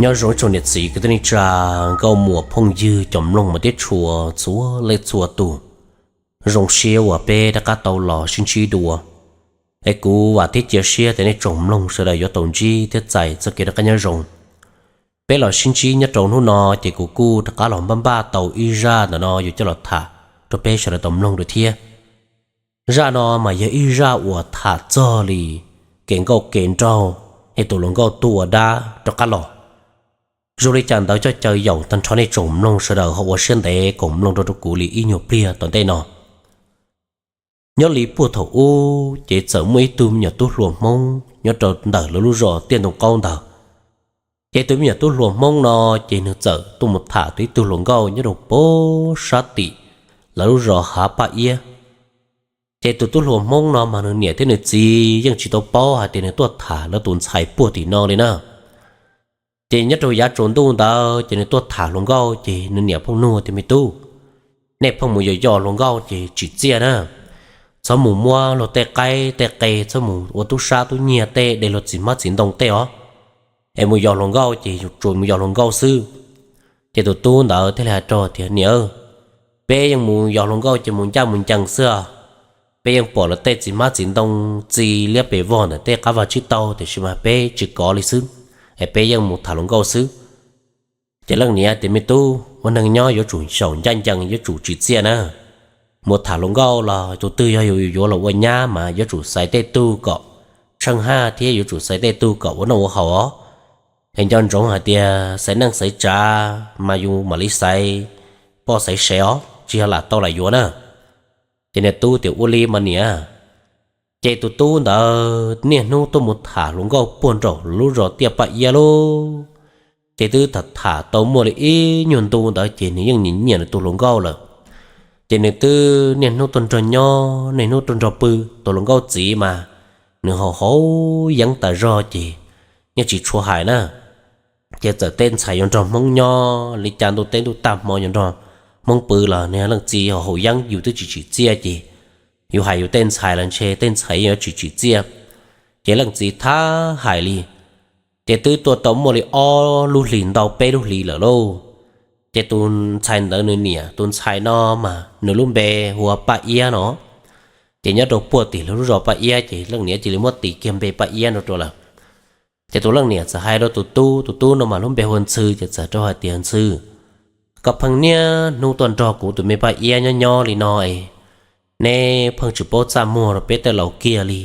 Nyob zoo ib tsoom niam txiv kwv tij neej tsa, nkauj muam phooj ywg cov mloog mas tib tshua txhua leej txhua tus. Zoo siab uas peb rov qab tau los sib ntsib dua, es kuv vam thiab cia siab tias nej tsoom mloog sawv daws yuav tau ntsib thiab txais txoj kev rov qab nyob zoo. Peb los sib ntsib nyob rau hnub no ces kuv kuj rov qab los npaj npaj tau ib zaj ntawm no yuav coj los tham rau peb sawv daws tau mloog dua thiab. Zaj no mas yog ib zaj uas tham txog li kev nkauj kev nraug, es tus hluas nkauj tuag ua dab rov qab los. Zoo li cas ntawd coj caw yaum tag nrho nej tsoom mloog sawv daws ho ua siab ntev koom mloog rau rau kuv li ib nyuag pliag tom ntej no. Nyob li puag thaum ub ces txawm muaj ib tug me nyuam tub hluas Hmoob nyob rau ntawm lawv lub zos Tiaj Ntoo Qaub ntawd. Ces tus me nyuam tub hluas Hmoob no ces nws txawm tuaj mus tham tau ib tug hluas nkauj nyob rau pem sab tim lawv lub zos Hav Paj Iab. Ces tus tub hluas Hmoob no mas nws niam thiab nws txiv yeej tsis tau paub hais tias nws tuaj tham lawv tus ntxhais puag tim no li na. Ces nyob rau yav tsaus ntuj ntawd ces nws tuaj tham hluas nkauj ces nws niam pheej nug tias, Me tub, nej pheej mus yos yos hluas nkauj ces tsim txiaj na, txhob mus muab luag tej qaib tej qe, txhob mus ua tub sab tub nyiag tej, de luag txiv hmab txiv ntoo tej os, es mus yos hluas nkauj ces tsuas mus yos hluas nkauj xwb. Ces tus tub ntawd thiaj li hais rau tias, Niam, peb yeej mus yos hluas nkauj ces mus ncaj mus ncees xwb os. Peb yeej pom lawv tej txiv hmab txiv ntoo txi liab pes vog ntawm tej qab vag tsib taug tiam sis mas peb tsis kov li xwb, es peb yeej mus tham hluas nkauj xwb. Ces leej niam tias, Me tub, ua neeg nyob yuav tsum xyaum ncaj ncees, yuav tsum tsim txiaj na. Mus tham hluas nkauj los tus twg yog yus yuav los ua nyab mas yuav tsum xaiv tej tug kom tsheej haj thiab yuav tsum xaiv tej tug kom ua noj ua haus os. Es nco ntsoov hais tias xaiv neej xaiv tsav mas yus mam li xaiv poj xaiv sev os, tsis yog lam tau lam yuav na. Ces niag tub tias, Ua li mas niam. Ces tus tub ntawd niaj hnub tuaj mus tham hluas nkauj puag nraum lub zos Tiaj Paj Iab lauj. Ces twb tham tham tau muaj li ib nyuag ntu ntawd ces nws yeej nyiam nyiam nws tus hluas nkauj lawm. Ces nws twb niaj hnub tuaj nrog nyob, niaj hnub tuaj nrog pw. Tus hluas nkauj txiv mas nws haus haus yeeb tas zog ces yeej tsis tshua hais na. Ces txawm tej ntxhais yuav nrog Hmoob nyob li cas ntuj teb ntuj tag hmo yuav nrog Hmoob pw los nws leej txiv haus haus yeeb yus twb tsis tsim txiaj ces yus hais yus tej ntxhais los ntshe tej ntxhais yeej yuav tsis tsim txiaj. Ces leej txiv thab hais li, ces twb tuaj tau muaj li ob lub hlis ntau peb lub hlis lawm lauj. Ces tus ntxhais ntawd nws niam, tus ntxhais no mas nws lub npe hu ua Paj Iab no. Ces nyob rau puag tim lub zos Paj Iab ces leej niam cia li muab tis kiag npe Paj Iab no rau lawm. Ces tus leej niam txawm hais rau tus tub, tus tub no mas lub npe hu ua Ntxhw, ces txawm rau hais tias, Ntxhw, koj pheej niaj hnub tuaj nrog kuv tus me Paj Iab nyob nyob li no es neb pheej tsis paub txaj muag rau peb tej laus kiag li.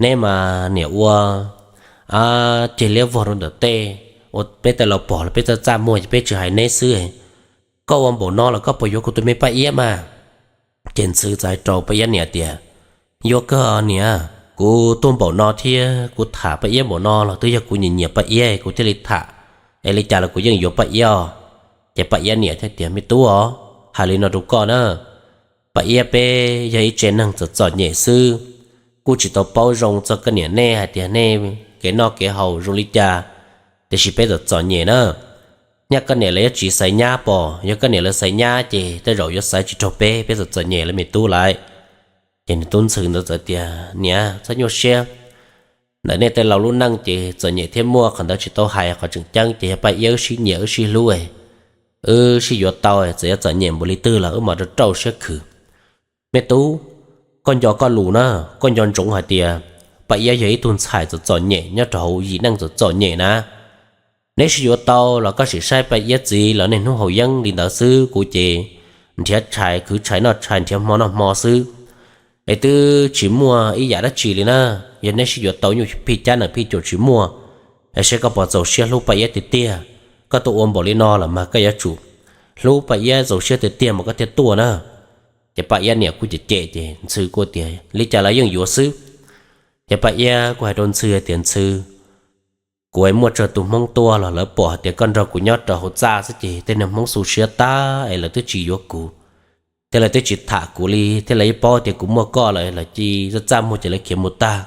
Neb mas niam ua ceg liab vog rau ntawm tej, ua peb tej laus pom los peb txaj txaj muag ces peb tsis hais neb xwb. Koj ua npaum no los koj puas yuav kuv tus me Paj Iab mas? Ces Ntxhw txawm hais rau Paj Iab niam tias, Yuav kawg niam, kuv tuaj npaum no thiab kuv tham Paj Iab npaum no los twb yog kuv nyiam nyiam Paj Iab kuv thiaj li tham, es li cas los kuv yeej yuav Paj Iab os. Ces Paj Iab niam thiaj tias, Me tub os, hais li no rau koj na, Paj Iab peb yog ib tsev neeg txom txom nyem xwb, kuj tsis tau paub zoo txog koj niam nej hais tias nej kev noj kev haus zoo li cas, tiam sis peb txom txom nyem na. Nyaj koj niam lawv yuav tsis xaiv nyab pom, yog koj niam lawv xaiv nyab ces tej zaum yuav xaiv tsis raug peb, peb txom txom nyem lawm me tub lawm. Ces nws tub Ntxhw ntawd txawm tias, Niam, txhob nyuaj siab, ntawm nej tej laus lub neej ces txom nyem thiab muaj qhov ntawd tsis tau hais, qhov tseem ceeb ces yog Paj Iab wb sib nyiam wb sib hlub, wb sib yuav tau, txawm yuav txom nyem npaum li twg los wb mam rau rau siab khwv. Me tub, koj nco koj lus na, koj nco ntsoov hais tias Paj Iab yog ib tug ntxhais txom txom nyem nyob rau hauv yim neej txom txom nyem na. Neb sib yuav tau los koj sim saib Paj Iab txiv los niaj hnub haus yeeb li ntawd xwb, kuv ces nrhiav tshais khwv tshais noj tshais nrhiav hmo noj hmo xwb, es twb tsis muaj ib yam dab tsi li na. Yog neb sib yuav tau nyuj phij cab nees phij cuam tsis muaj, es saib koj puas txaus siab hlub Paj Iab tiag tiag. Koj tuaj ua npaum li no los mas koj yuav tsum hlub Paj Iab txaus siab tiag tiag mas koj thiaj tuaj na. Ces Paj Iab niam kuj cem cem ces Ntxhw kuj tias, Li cas los yeej yuav xwb. Ces Paj Iab kuj hais rau Ntxhw hais tias, Ntxhw, kuv es muaj tsawg tus Hmoob tuaj los lawv pom hais tias koj nrog kuv nyob rau hauv txaj xwb ces tej neeg Hmoob xu siab tag es lawv twb tsis yuav kuv, thiab lawv twb tsis tham kuv li, thiab lawv yeej paub tias kuv muaj koj lawm, lawv cia li txaj txaj muag ces lawv khiav mus tag.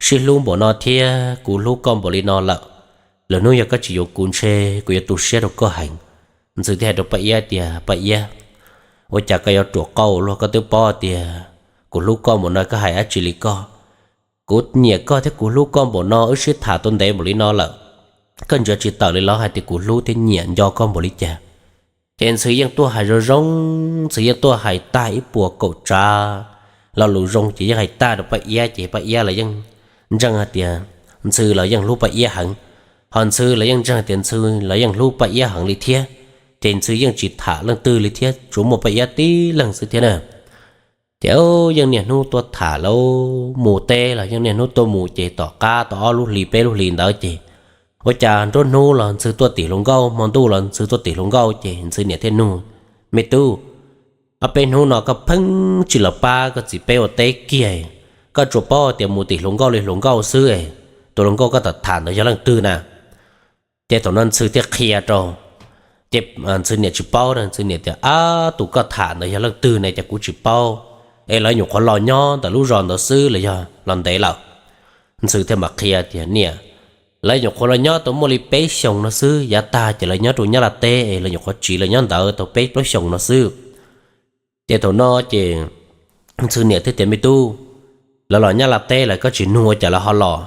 Sib hlub npaum no thiab kuv hlub koj npaum li no lawm, lwm hnub yog koj tsis yuav kuv ntshe kuv yuav tu siab rau koj heev. Ntxhw thiaj hais rau Paj Iab tias, Paj Iab, ua cas koj yuav ruam qauj luag, koj twb paub tias kuv hlub koj npaum no koj hais dab tsi li koj. Kuv nyiam koj thiab kuv hlub koj npaum no wb sib tham tau ntev npaum li no lawm, koj ntsia tsis tawm li los hais tias kuv hlub thiab nyiam nco koj npaum li cas. Ces Ntxhw yeej tuaj hais zoo zoo, Ntxhw yeej tuaj hais tag ib puas kaum tsav lo lus zoo ces yeej hais tag rau Paj Iab, ces Paj Iab los yeej ntseeg hais tias Ntxhw los yeej hlub Paj Iab heev, ho Ntxhw los yeej ntseeg tias Ntxhw los yeej hlub Paj Iab heev li thiab. Ces Ntxhw yeej tsis tham leej twg li thiab, tsuas muaj Paj Iab tib leeg xwb thiab na. Ces yeej niaj hnub tuaj tham lawm, mus teb los yeej niaj hnub tuaj mus, ces tom qab tau ob lub hlis peb lub hlis ntawd ces ua cas nruab hnub los Ntxhw tuaj tim hluas nkauj, hmo ntuj los Ntxhw tuaj tim hluas nkauj, ces Ntxhw niam thiaj nug: Me tub, ob peb hnub no koj pheej tsis los pab koj txiv peb ua teb kiag, koj tsuas paub tias mus tim hluas nkauj li hluas nkauj xwb, tus hluas nkauj koj tham tham ntawd yog leej twg na? Ces thaum no Ntxhw thiaj qhia rau, ces Ntxhw niam tsis paub na, Ntxhw niam tias: Ab, tus koj tham ntawd yog leej twg ne, ces kuv tsis paub, es lawv nyuam qhuav los nyob ntawm lub zos ntawd xwb los yog los ntev lawm? Ntxhw thiaj mam qhia tias: Niam, lawv nyuam qhuav los nyob tau muaj li peb xyoos no xwb, yav tag ces lawv nyob rau Nyab Laj teb es lawv nyuam qhuav tsiv los nyob ntawd tau peb plaub xyoos no xwb. Ces thaum no ces Ntxhw niam thiaj tias: Me tub, lawv los Nyab Laj teb lawm koj tsis nug ua cas lawv ho los?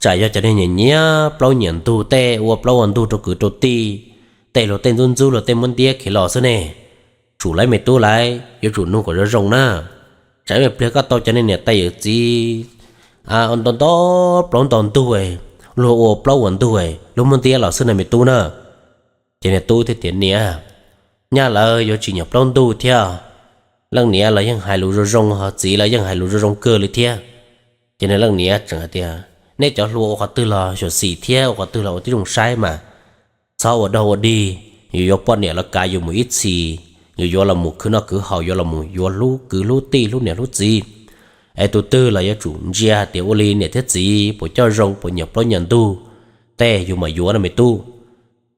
Tsam yog cov neeg nyiam nyiam plaub nyiam ntug, tej ua plaub ua ntug rau kwv rau tij, tej luag tej ntxub ntxub, luag tej muab ntiab khiav los xwb ne. Tsum lawv me tub lawv yuav tsum nug kom zoo zoo na, tsam ib pliag koj tau cov neeg niam tais yawm txiv nto nto plaub nto ntug, luag ua plaub ua ntug, luag muab ntiab los xwb na me tub na. Ces niag tub thiaj tias: Niam, nyaj lawv yuav tsis nyiam plaub ntug thiab, leej niam los yeej hais lus zoo zoo, ho txiv los yeej hais lus zoo zoo kawg li thiab. Ces nws leej niam tseem hais tias: Nej cov hluas ua qhov twg los xyuam xim thiab ua qhov twg los ua tib zoo saib mas, txhob ua dog ua dig, yus yuav poj niam los kav yus mus ib txhis, yus yuav los mus khwv noj khwv haus, yuav los mus yuav hlub kwv hlub tij hlub niam hlub txiv, es tus twg los yuav tsum ntsia hais tias ua li niam thiab txiv puas coj zoo, puas nyiam plaub nyiam ntug, tej yus mam yuav no me tub.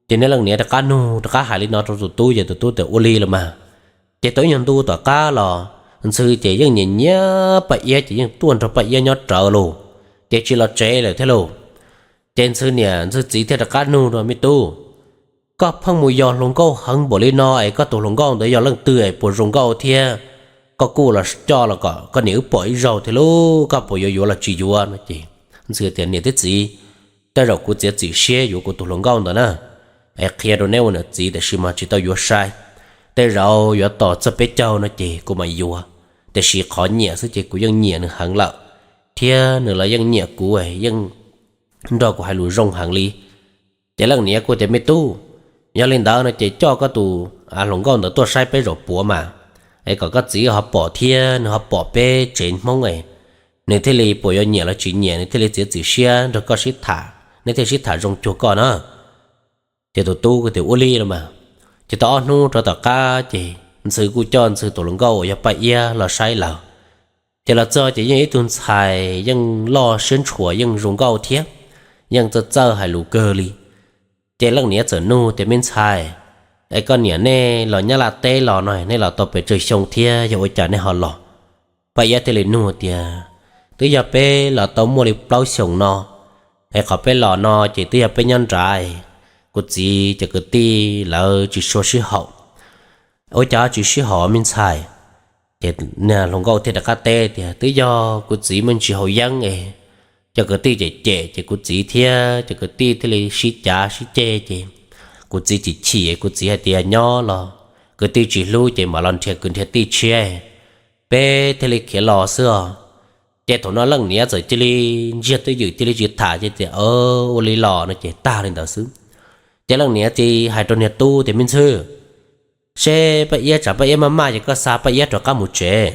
Ces nws leej niam rov qab nug rov qab hais li no rau tus tub ces tus tub tias ua li los mas. Ces tau ib nyuag ntu tom qab los Ntxhw ces yeej nyiam nyiam Paj Iab ces yeej tuaj nrog Paj Iab nyob rawv lauj, ces tsis los tsev lawm thiab lauj. Ces Ntxhw niam Ntxhw txiv thiaj rov qab nug rau: Me tub, koj pheej mus yos hluas nkauj heev npaum li no es koj tus hluas nkauj ntawd yog leej twg es puas zoo nkauj thiab? Koj kuj los coj los kom koj niam wb pom ib zaug thiab lauj, koj puas yuav yuav los tsis yuav no? Ces Ntxhw tias: Niam thiab txiv, tej zaum kuv txiav txim siab yuav kuv tus hluas nkauj ntawd na, es qhia rau neb ua niam txiv, tiam sis mas tsis tau yuav sai. Tej zaum yuav tos txog peb caug no ces kuv mam yuav, tiam sis qhov nyiam xwb ces kuv yeej nyiam nws heev lawm, thiab nws los yeej nyiam kuv, yeej nrog kuv hais lus zoo heev li. Ces leej niam kuj tias: Me tub, yog li ntawd no ces coj koj tus hluas nkauj ntawd tuaj saib peb zaum puav mas, es kom koj txiv ho pom thiab nws ho pom peb tsev Hmoob es nws thiaj li puas yuav nyiam los tsis nyiam, nws thiaj li txiav txim siab nrog koj sib tham, neb thiaj sib tham zoo cuag koj na. Ces tus tub kuj tias: Ua li los mas. Ces tau ob hnub rov tom qab ces Ntxhw kuj coj Ntxhw tus hluas nkauj uas yog Paj Iab los saib lawm. Ces los txog ces yeej ib tug ntxhais yeej loj siab ntshua, yeej zoo nkauj thiab, yeej txawj txawj hais lus kawg li. Ces leej niam txawm nug tias: Me ntxhais, es koj niam nej los Nyab Laj teb los no nej los tau pes tsawg xyoo thiab yog ua cas nej ho los? Paj Iab thiaj li nug tias: Twb yog peb los tau muaj li plaub xyoos no, es qhov peb los no ces twb yog peb nyob nrad, kuv txiv cov kwv tij lawv tsis sua sib haum. Ua cas tsis sib haum me ntxhais? Ces hluas nkauj thiaj rov qab teb tias: Twb yog kuv txiv muaj ntsis haus yeeb es cov kwv tij cem cem ces kuv txiv thiab cov kwv tij thiaj li sib cav sib ceg ces kuv txiv chim chim, kuv txiv hais tias nyob los kwv tij tsis hlub ces mam los nrhiav kwv nrhiav tij tshiab, peb thiaj li khiav los xwb os. Ces thaum no leej niam txawm cia li ntsiag twj ywm cia li tsis tham ces tias: Ua li los no ces tag li ntawd xwb. Ces leej niam cia li hais rau niag tub tias: Me ntxhw, seb Paj Iab, tsam Paj Iab maj maj ces koj xa Paj Iab rov qab mus tsev,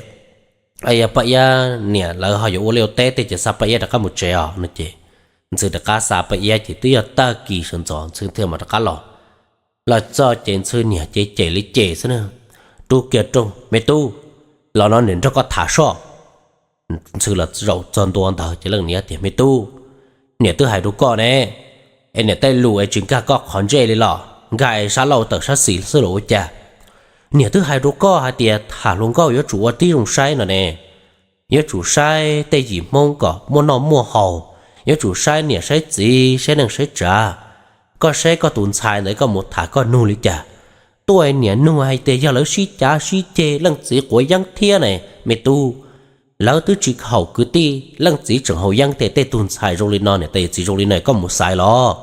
yog Paj Iab niam lawv ho yuav ua liaj ua teb tej ces xa Paj Iab rov qab mus tsev os no ces Ntxhw rov qab xa Paj Iab ces twb yog tag kis sawv ntxov Ntxhw thiaj mam rov qab los. Los txog ces Ntxhw niam ces cem li cem xwb na: Rub kiag rooj me tub, los no niam nrog koj tham soj. Ntxhw los zaum txog ntua ntawd ces leej niam tias: Me tub, niam twb hais rau koj ne, es niam tej lus es tsis nkag koj qhov ntsej li los nkag es sab laug tawm sab xis xwb los ua cas? Niam twb hais rau koj hais tias tham hluas nkauj yuav tsum ua tib zoo saib no ne, yuav tsum saib tej yim Hmoob kom muaj noj muaj haus, yuav tsum saib niam saib txiv saib neej saib tsav. Koj saib koj tus ntxhais ntawd koj mus tham koj nug li cas? Tuaj niam nug hais tias yog lawv sib cav sib ceg leej txiv quav yeeb thiab ne me tub. Lawv twb tsis haum kwv tij, leej txiv tseem haus yeeb tias tej tug ntxhais zoo li no, niam tais yawm txiv zoo li no koj mus xaiv los?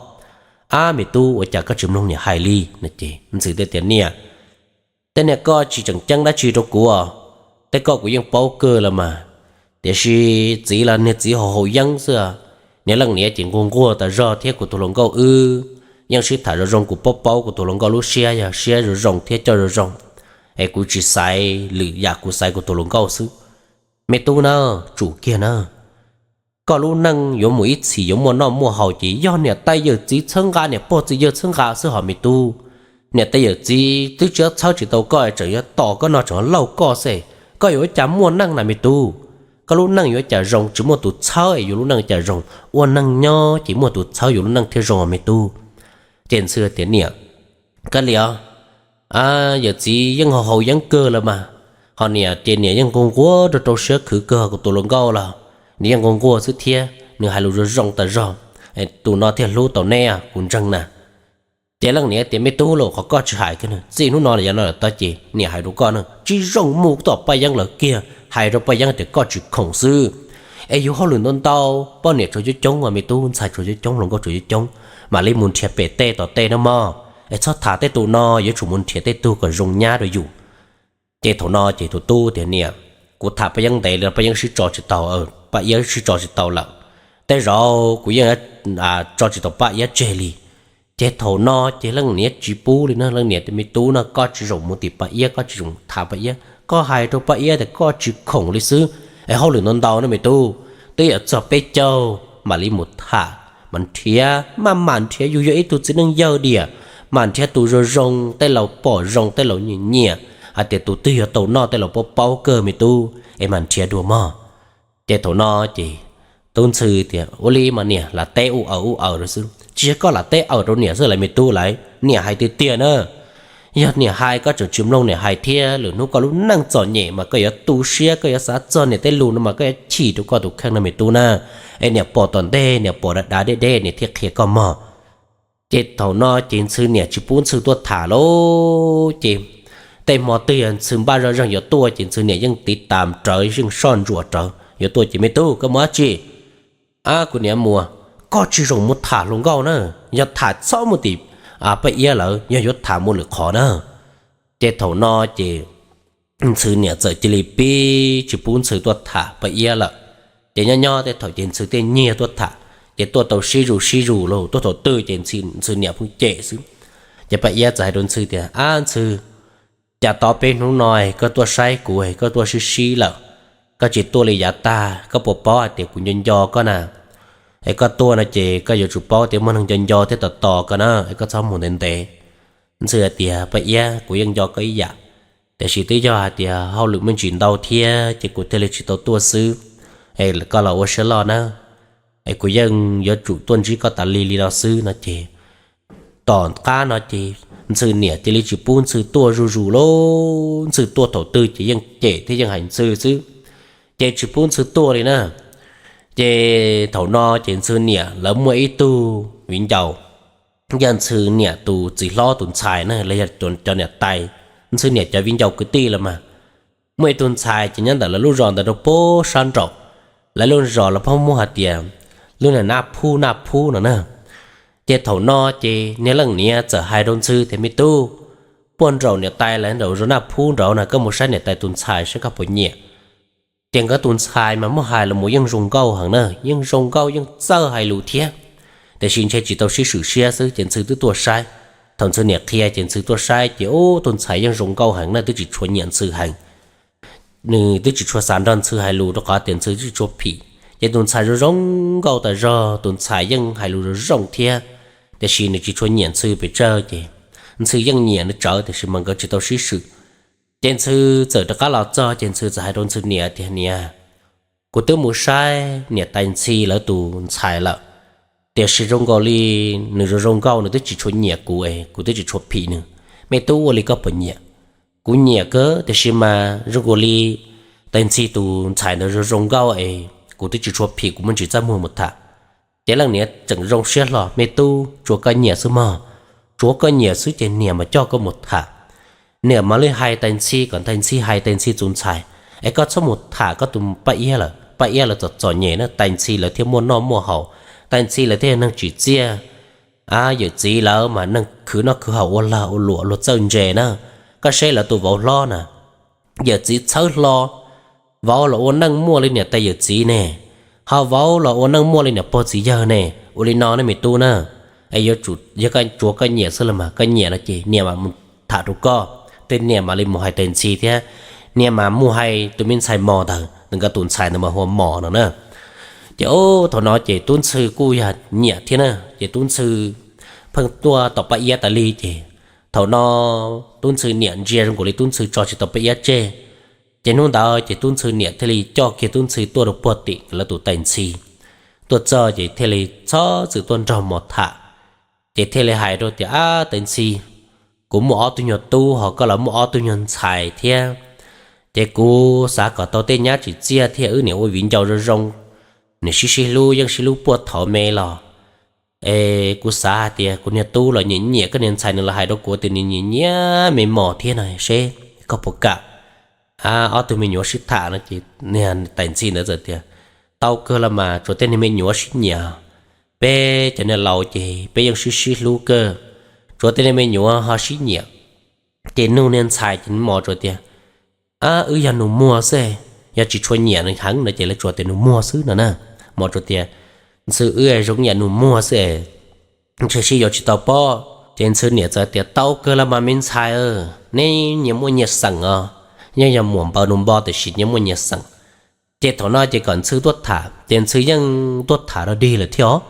Ab me tub, ua cas koj tsis mloog niam hais li? Ces Ntxhw thiaj tias, Niam, tej niag koj tsis tseem ceeb dab tsi rau kuv os. Tej koj kuv yeej paub kawg los mas, tiam sis txiv los niag txiv haus haus yeeb xwb. Niag leej niam ces nquag nquag tas zog thiab kuv tus hluas nkauj wb yeej sib tham zoo zoo, kuv paub paub kuv tus hluas nkauj lub siab yog siab zoo zoo thiab coj zoo zoo, es kuv tsis xaiv lwm yam, kuv xaiv kuv tus hluas nkauj xwb. Me tub na, tsum kiag na, koj lub neej yuav mus ib txhis yuav muaj noj muaj haus ces yog niam tais yawm txiv txhawb nqa, niam pog txiv yawg txhawb nqa xwb hos me tub. Niam tais yawm txiv twb tsis txhawb tsis tau koj, tseem yuav tos koj no tseem lauj koj xwb, koj yuav ua cas muaj neej na me tub? Koj lub neej yuav ua cas zoo tsis muaj tus txhawb, es yus lub neej ua cas zoo? Ua neej nyob ces muaj tus txhawb yus lub neej thiaj zoo me tub. Ces Ntxhw tias, Niam, kawg li os, yawm txiv yeej haus haus yeeb kawg los mas, ho niam ces niam yeej nquag nquag rau rau siab khwv kawg, kuv tus hluas nkauj los nws yeej nquag nquag xwb thiab, nws hais lus zoo zoo tas zog, tus no thiaj hlub tau neb, kuv ntseeg na. Ces leej niam tias, Me tub, los qhov koj tsis hais kiag, txij hnub no los yav no lawm tod ces niam hais rau koj na, tsis zoo mus tom Paj Yeeb lawv kiag, hais rau Paj Yeeb tias koj tsis khoom xwb. Es yus hauj lwm ntau ntau, poj niam tsuas coob coob, me tub, ntxhais tsuas coob coob, hluas nkauj tsuas coob coob, mam li mus nrhiav pem tej tom tej na mog. Es txhob tham tej tus no, yuav tsum mus nrhiav tej tug kom zoo nyab rau yus. Ces thaum no ces tus tub tias, Niam, kuv tham Paj Yeeb ntev li, Paj Yeeb sib tso tsis tau, Paj Iab sib tso tsis tau lawm. Tej zaum kuv yeej tso tsis tau Paj Iab tseg li. Ces thaum no ces leej niam tsis pub li na, leej niam tias, Me tub no, koj tsis zoo mus tim Paj Iab, koj tsis zoo tham Paj Iab, koj hais rau Paj Iab tias koj tsis khoom li xwb. Es hauj lwm ntau ntau no me tub, twb yuav txog peb caug mam li mus tham, mas nrhiav, maj mam nrhiav, yus yog ib tug txiv neej yawg diam, mas nrhiav tus zoo zoo, tej laus pom zoo, tej laus nyiam nyiam, hais tias tus twg yog tau noj tej laus paub paub kawg me tub, es mas nrhiav dua mog. Ces thaum no ces tub Ntxhw tias, Ua li mas niam, lam teb ua aws ua aws rau xwb, tsis yog koj lam teb aws rau niam xwb las me tub, lawv niam hais tiag tiag na. Yog niam hais koj tseem tsis mloog niam hais thiab, lwm hnub koj lub neej txom nyem mas koj yuav tu siab, koj yuav xav txog niam tej lus no mas koj yuav chim rau koj tus kheej no me tub na. Es niam pom tom ntej, niam pom dav dav deb deb niam thiaj qhia koj mog. Ces thaum no ces Ntxhw niam tsis pub Ntxhw tuaj tham lauj. Ces tej hmo twg yog Ntxhw npaj zoj zeeg yuav tuaj ces Ntxhw niam yeej tiv tas rawv, yeej soj ntsuam rawv yuav tuaj ces, Me tub, koj mus dab tsi? Ab, kuv niam mus. Koj tsis zoo mus tham hluas nkauj na, yog tham txhob mus tim Paj Iab lawv, yog yuav tham mus lwm qhov na. Ces thaum no ces Ntxhw niam txawm cia li pib tsis pub Ntxhw tuaj tham Paj Iab lawm. Ces nyob nyob tej thaum ces Ntxhw thiaj nyiag tuaj tham, ces tuaj tau sib zus sib zus los tuaj thaum twg ces Ntxhw niam pheej cem xwb. Ces Paj Iab txawm hais rau Ntxhw tias, Ab Ntxhw, cas tau peb hnub no koj tuaj saib kuv, koj tuaj sib sib lawm, koj tsis tuaj li yav tag, koj puas paub hais tias kuv nco nco koj na? Es koj tuaj no ces koj yuav tsum paub tias muaj neeg nco nco thiab tos tos koj na, es koj txhob mus ntev ntev. Ntxhw hais tias, Paj Iab, kuv yeej nco koj ib yam, tiam sis twb yog hais tias hauj lwm me ntsis ntau thiab ces kuv thiaj li tsis tau tuaj xwb. Es koj los ua siab loj na, es kuv yeej yuav tsum tuaj ntsib koj tas li li no xwb no ces tom qab no ces Ntxhw niam cia li tsis pub Ntxhw tuaj zuj zus lauj. Ntxhw tuaj thaum twg ces yeej cem thiab yeej hais Ntxhw xwb, ces tsis pub Ntxhw tuaj li na. Ces thaum no ces Ntxhw niam lawv muaj ib tug viv ncaus, yog Ntxhw niam tus txiv hlob tus ntxhais na los yog cov niam tais, Ntxhw niam cov viv ncaus kwv tij los mas, muaj ib tug ntxhais ces nyob ntawm lawv lub zos ntawd rau pem sab nraum, lawv lub zos lawv pheej muab hais tias lub niag Naj Phub, Naj Phub no na. Ces thaum no ces niag leej niam txawm hais rau Ntxhw tias, Me tub, puag nraum niam tais lawv nraum zos Naj Phub nraud no, koj mus saib niam tais tus ntxhais saib koj puas nyiam. Ces nkawd tus ntxhais mas muab hais los mus yeej zoo nkauj heev na, yeej zoo nkauj yeej txawj hais lus thiab, tiam sis ntshe tsis tau sib swm siab xwb ces Ntxhw twb tuaj saib. Thaum Ntxhw niam qhia ces Ntxhw tuaj saib ces ub, tus ntxhais yeej zoo nkauj heev na, twb tsis tshua nyiam Ntxhw heev. Nws twb tsis tshua xav nrog Ntxhw hais lus rau qhov tias Ntxhw twb tsis tshua phim. Ces tus ntxhais zoo zoo nkauj tas zog, tus ntxhais yeej hais lus zoo zoo thiab, tiam sis nws tsis tshua nyiam Ntxhw pes tsawg ces Ntxhw yeej nyiam nws tsawv tiam sis mas nkawd tsis tau sib swm. Ces Ntxhw txawm rov qab los txog ces Ntxhw txawm hais rau Ntxhw niam tias, Niam, kuv twb mus saib niam tais Ntxhi lawv tus ntxhais lawm, tiam sis zoo nkaus li nws zoo zoo nkauj, nws twb tsis tshua nyiam kuv es kuv twb tsis tshua phim nws. Me tub, ua li koj puas nyiam? Kuv nyiam kawg, tiam sis mas zoo nkaus li tais Ntxhi tus ntxhais ntawd zoo zoo nkauj es kuv twb tsis tshua phim, kuv muaj ntsis txaj muag mus tham. Ces leej niam tseem zoo siab hlo, Me tub, tsuav koj nyiam xwb mog, tsuav koj nyiam xwb ces niam mam coj koj mus tham. Niam mam li hais tais Ntxhi kom tais Ntxhi hais tais Ntxhi tus ntxhais, es koj txhob mus tham koj tus Paj Iab lawm, Paj Iab lawv txom txom nyem na, tais Ntxhi lawv thiaj muaj noj muaj haus, tais Ntxhi lawv thiaj yog neeg tsim txiaj. Yawm txiv lawv mas neeg khwv noj khwv haus ua lag ua luam luag txawj ntse na. Koj saib lawv tus vauv hlob na, yawm txiv txhawb hlo, vauv los ua neej muaj li niam tais yawm txiv ne, ho vauv los ua neej muaj li niam pog txiv yawg ne. Ua li no ne me tub na, es yuav tsum yog koj tsuav koj nyiam xwb los mas koj nyiam no ces niam mam mus tham rau koj, tej niam mam li mus hais tais ntxhi thiab, niam mam mus hais tus me ntxhais mos ntawd, nkawd tus ntxhais ntawd mas hu ua mos no na. Ces thaum no ces tub ntxhw kuj yog nyiam thiab na, ces tub ntxhw pheej tuaj tom Paj Iab tas li ces thaum no tub ntxhw niam ntsia zoo nkaus li tub ntxhw tso tsis tau Paj Iab tseg. Ces hnub ntawd ces tub ntxhw niam thiaj li coj kiag tub ntxhw tuaj rau puag tim lawv tus tais ntxhi. Tuaj txog ces thiaj li txhob txwm tuaj nrog mos tham, ces thiaj li hais rau tias, Ab tais ntxhi, kuv muaj ob tug nyuag tub ho koj los muaj ob tug nyuag ntxhais thiab, ces kuv xav kom tau tej nyab tsim txiaj thiab wb niam ua viv ncaus zoo zoo, nws sib sib hlub yeej sib hlub puag thaum me los. Es kuv xav hais tias kuv niag tub los nyiam nyiam koj niag ntxhais, nws los hais rau kuv tias nws nyiam nyiam me mos thiab no, seb koj puas kam ob tug me nyuam sib tham no. Ces niag tais ntxhi ntawd txawm tias, Tau kawg los mas, tsuas tej niag me nyuam sib nyiam, peb cov niag laus ces peb yeej sib sib hlub kawg, tsuas tej niag me nyuam ho sib nyiam. Ces nug niag ntxhais ces mos tsuas tias, Ab, wb yog nus muag xwb, yog tsis tshua nyiam nws heev no ces lawv tsuas tias nus muag xwb no na. Mos tsuas tias, Ntxhw, wb zoo yam nus muag xwb, ntshe sib yuav tsis tau pob. Ces ntxhw niam txawm tias, Tau kawg los mas me ntxhais, neb nyias muaj nyias xeem os, yeej yog muam npaws nus npo tiam sis nyias muaj nyias xeem. Ces thaum no ces kom ntxhw tuaj tham ces ntxhw yeej tuaj tham dog dig lawm thiab os.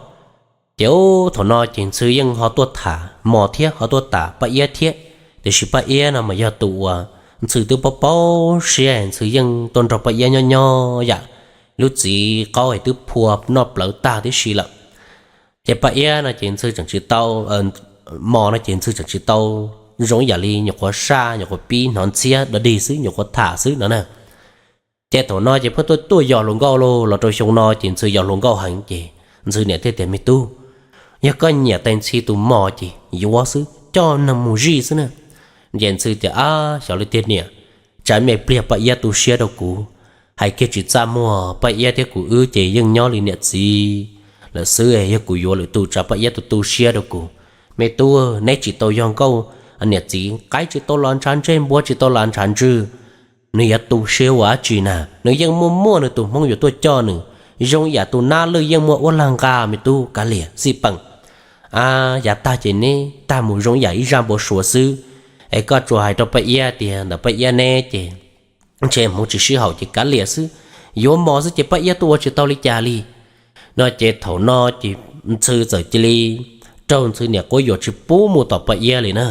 Ces thaum no ces ntxhw yeej ho tuaj tham mos thiab ho tuaj tham Paj Iab thiab, tiam sis Paj Iab no mas yog tus uas ntxhw twb paub paub siab, ntxhw yeej tuaj nrog Paj Iab nyob nyob yam lub txiv qaub es twb phua noj plawv tag tib si lawm. Ces Paj Iab no ces ntxhw tseem tsis tau, mos no ces ntxhw tseem tsis tau zoo yam li nyuam qhuav saj, nyuam qhuav pib hnov ntxhiab dog dig xwb, nyuam qhuav tham xwb no na. Ces thaum no ces pheej tuaj tuaj yos hluas nkauj lauj, los rau xyoo no ces ntxhw yos hluas nkauj heev ces ntxhw niam thiaj tias, Me tub, yog koj nyiam tais ntxhi tus mos ces yuav xwb, coj neeg mus zij xwb na. Ces ntxhw tias, Ab, xyov li tiag niam, tsam me pliag Paj Iab tu siab rau kuv, hais kiag tsis txaj muag, Paj Iab thiab kuv wb ces yeej nyob li niam txiv lawm xwb, yog kuv yuav lwm tus tsam Paj Iab tu tu siab rau kuv. Me tub, neb tsis tau yog nkauj, niam txiv qaib tsis tau los ntshav ntsej, npua tsis tau los ntshav ntswg, nws yuav tu siab ua dab tsi na? Nws yeej muaj muaj nws tus hmoob yuav tuaj coj nws, zoo yam tus nab lwj yeej muaj uab lag nqa, me tub kav liam xij peem. Yav tag ces neb tag mus zoo yam ib zaj npau suav xwb. Es koj tsuas hais rau Paj Iab tias ntawm Paj Iab neb ces ntshe hmoov tsis sib haum ces kav liam xwb, yuav mos xwb ces Paj Iab tuaj ua tsis tau li cas li. No ces thaum no ces ntxhw txawm cia li raug ntxhw niam quab yuam tsis pub mus tom Paj Iab li na.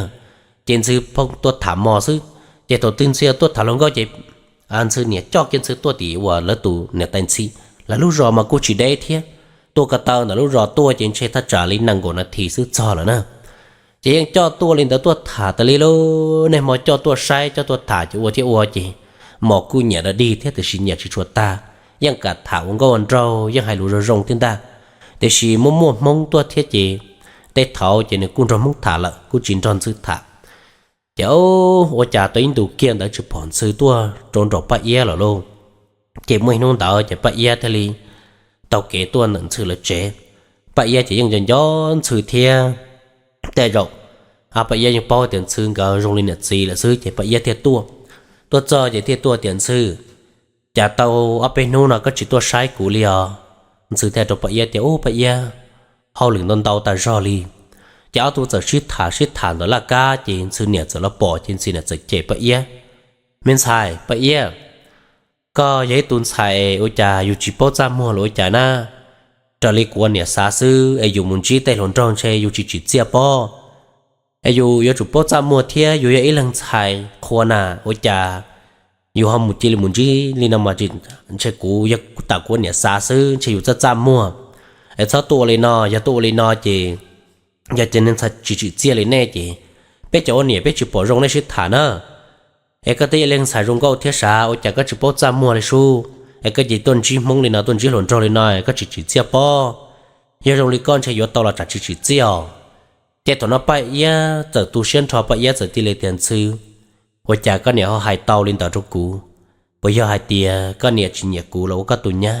Ces ntxhw pheej tuaj tham mos xwb. Ces thaum twg ntxhw tuaj tham hluas nkauj ces ntxhw niam coj kiag ntxhw tuaj tim uas lawv tus niam tais ntxhi, lawv lub zos mas kuj tsis deb thiab, tuaj ko taw ntawm lub zos tuaj ces ntshe thaj tsam li nees nkaum nas this xwb txog lawm na. Ces yeej coj tuaj li ntawd tuaj tham tas li lub niaj hmo, coj tuaj saib coj tuaj tham ces ua thiab ua ces mos kuj nyiam dog dig thiab tiam sis nyiam tsis tshua tag, yeej kam tham ua nkauj ua nraug, yeej hais lus zoo zoo thiab ntag. Tiam sis muaj muaj hmoob tuaj thiab ces tej thaud ces nws kuj nrog hmoob tham lawm, kuj tsis nrog ntxhw tham. Ces ua cas tau ib ntus kiag ntawd tsis pom ntxhw tuaj rau nraum Paj Iab lawm lauj. Ces muaj ib hnub ntawd ces Paj Iab thiaj li taug kev tuaj ntawm ntxhw lawv tsev. Paj Iab ces yeej nco nco ntxhw thiab, tej zaum Paj Iab yeej paub tias ntxhw nkawd zoo li niam txiv lawm xwb ces Paj Iab thiaj tuaj. Tuaj txog ces thiaj tuaj tias, Ntxhw, cas tau ob peb hnub no koj tsis tuaj saib kuv li os? Ntxhw thiaj rau Paj Iab tias, Ub, Paj Iab, hauj lwm ntau ntau tas zog li. Ces ob tug txawm sib tham sib tham ntawm laj kab ces ntxhw niam txawm los pom ces ntxhw niam txawm cem Paj Iab, Me ntxhais Paj Iab, koj yog ib tug ntxhais ua cas yus tsis paub txaj muag los ua cas na? Raws li kuv ua niam xav xwb es yus mus ntsib tej hluas nraug ntshe yus tsis tsim txiaj pob. Es yus yuav tsum paub txaj muag thiab, yus yog ib leeg ntxhais qhua na, ua cas yus ho mus cia li mus ntsib li no mas, ntshe kuv yog tam kuv ua niam xav xwb ntshe yus txaj txaj muag. Es txhob tuaj ua li no, yog tuaj ua li no ces yog ces neeg ntxhais tsis tsim txiaj li nej ces peb cov ua niam peb tsis pom zoo nej sib tham na. Es koj twb yog leej ntxhais zoo nkauj thiab sav, ua cas koj tsis paub txaj muag li sub? Es koj ces tuaj ntsib hmoob li no, tuaj ntsib hluas nraug li no, koj tsis tsim txiaj pob. Yog zoo li koj ntshe yuav tau los tsam tsis tsim txiaj os. Ces thaum no Paj Iab txawm tu siab nrho, Paj Iab txawm tig li tias, Ntxhw, ua cas koj niam ho hais tau li ntawd rau kuv? Puas yog hais tias koj niam tsis nyiam kuv los ua koj tus nyab?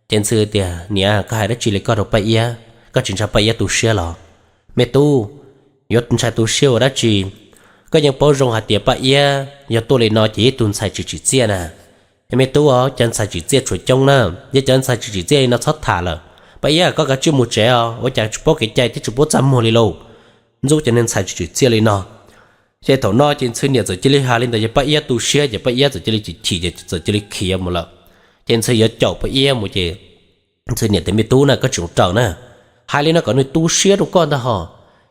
Ces Ntxhw tias, Niam, koj hais dab tsi li koj rau Paj Iab? Koj tsis ntshai Paj Iab tu siab los? Me tub, yuav ntshai tu siab ua dab tsi? Koj yeej paub zoo hais tias Paj Iab yog tuaj li no ces yog ib tug ntxhais tsis tsim txiaj na. Me tub, cov ntxhais tsim txiaj tshuav coob na, yog cov ntxhais tsis tsim txiaj li no txhob tham lawm. Paj Iab, koj kav tsij mus tsev os, ua cas tsis paub kev cai thiab tsis paub txaj muag li lauj. Ntxub cov niag ntxhais tsis tsim txiaj li no. Ces thaum no ces Ntxhw niam txawm cia li hais li ntawd ces Paj Iab tu siab ces Paj Iab txawm cia li chim chim ces txawm cia li khiav mus lawm. Ces Ntxhw yuav caum Paj Iab mus ces Ntxhw niam tias, Me tub na, koj tsis mus raws na, hais li no kom nws tu siab rau koj ntag hos.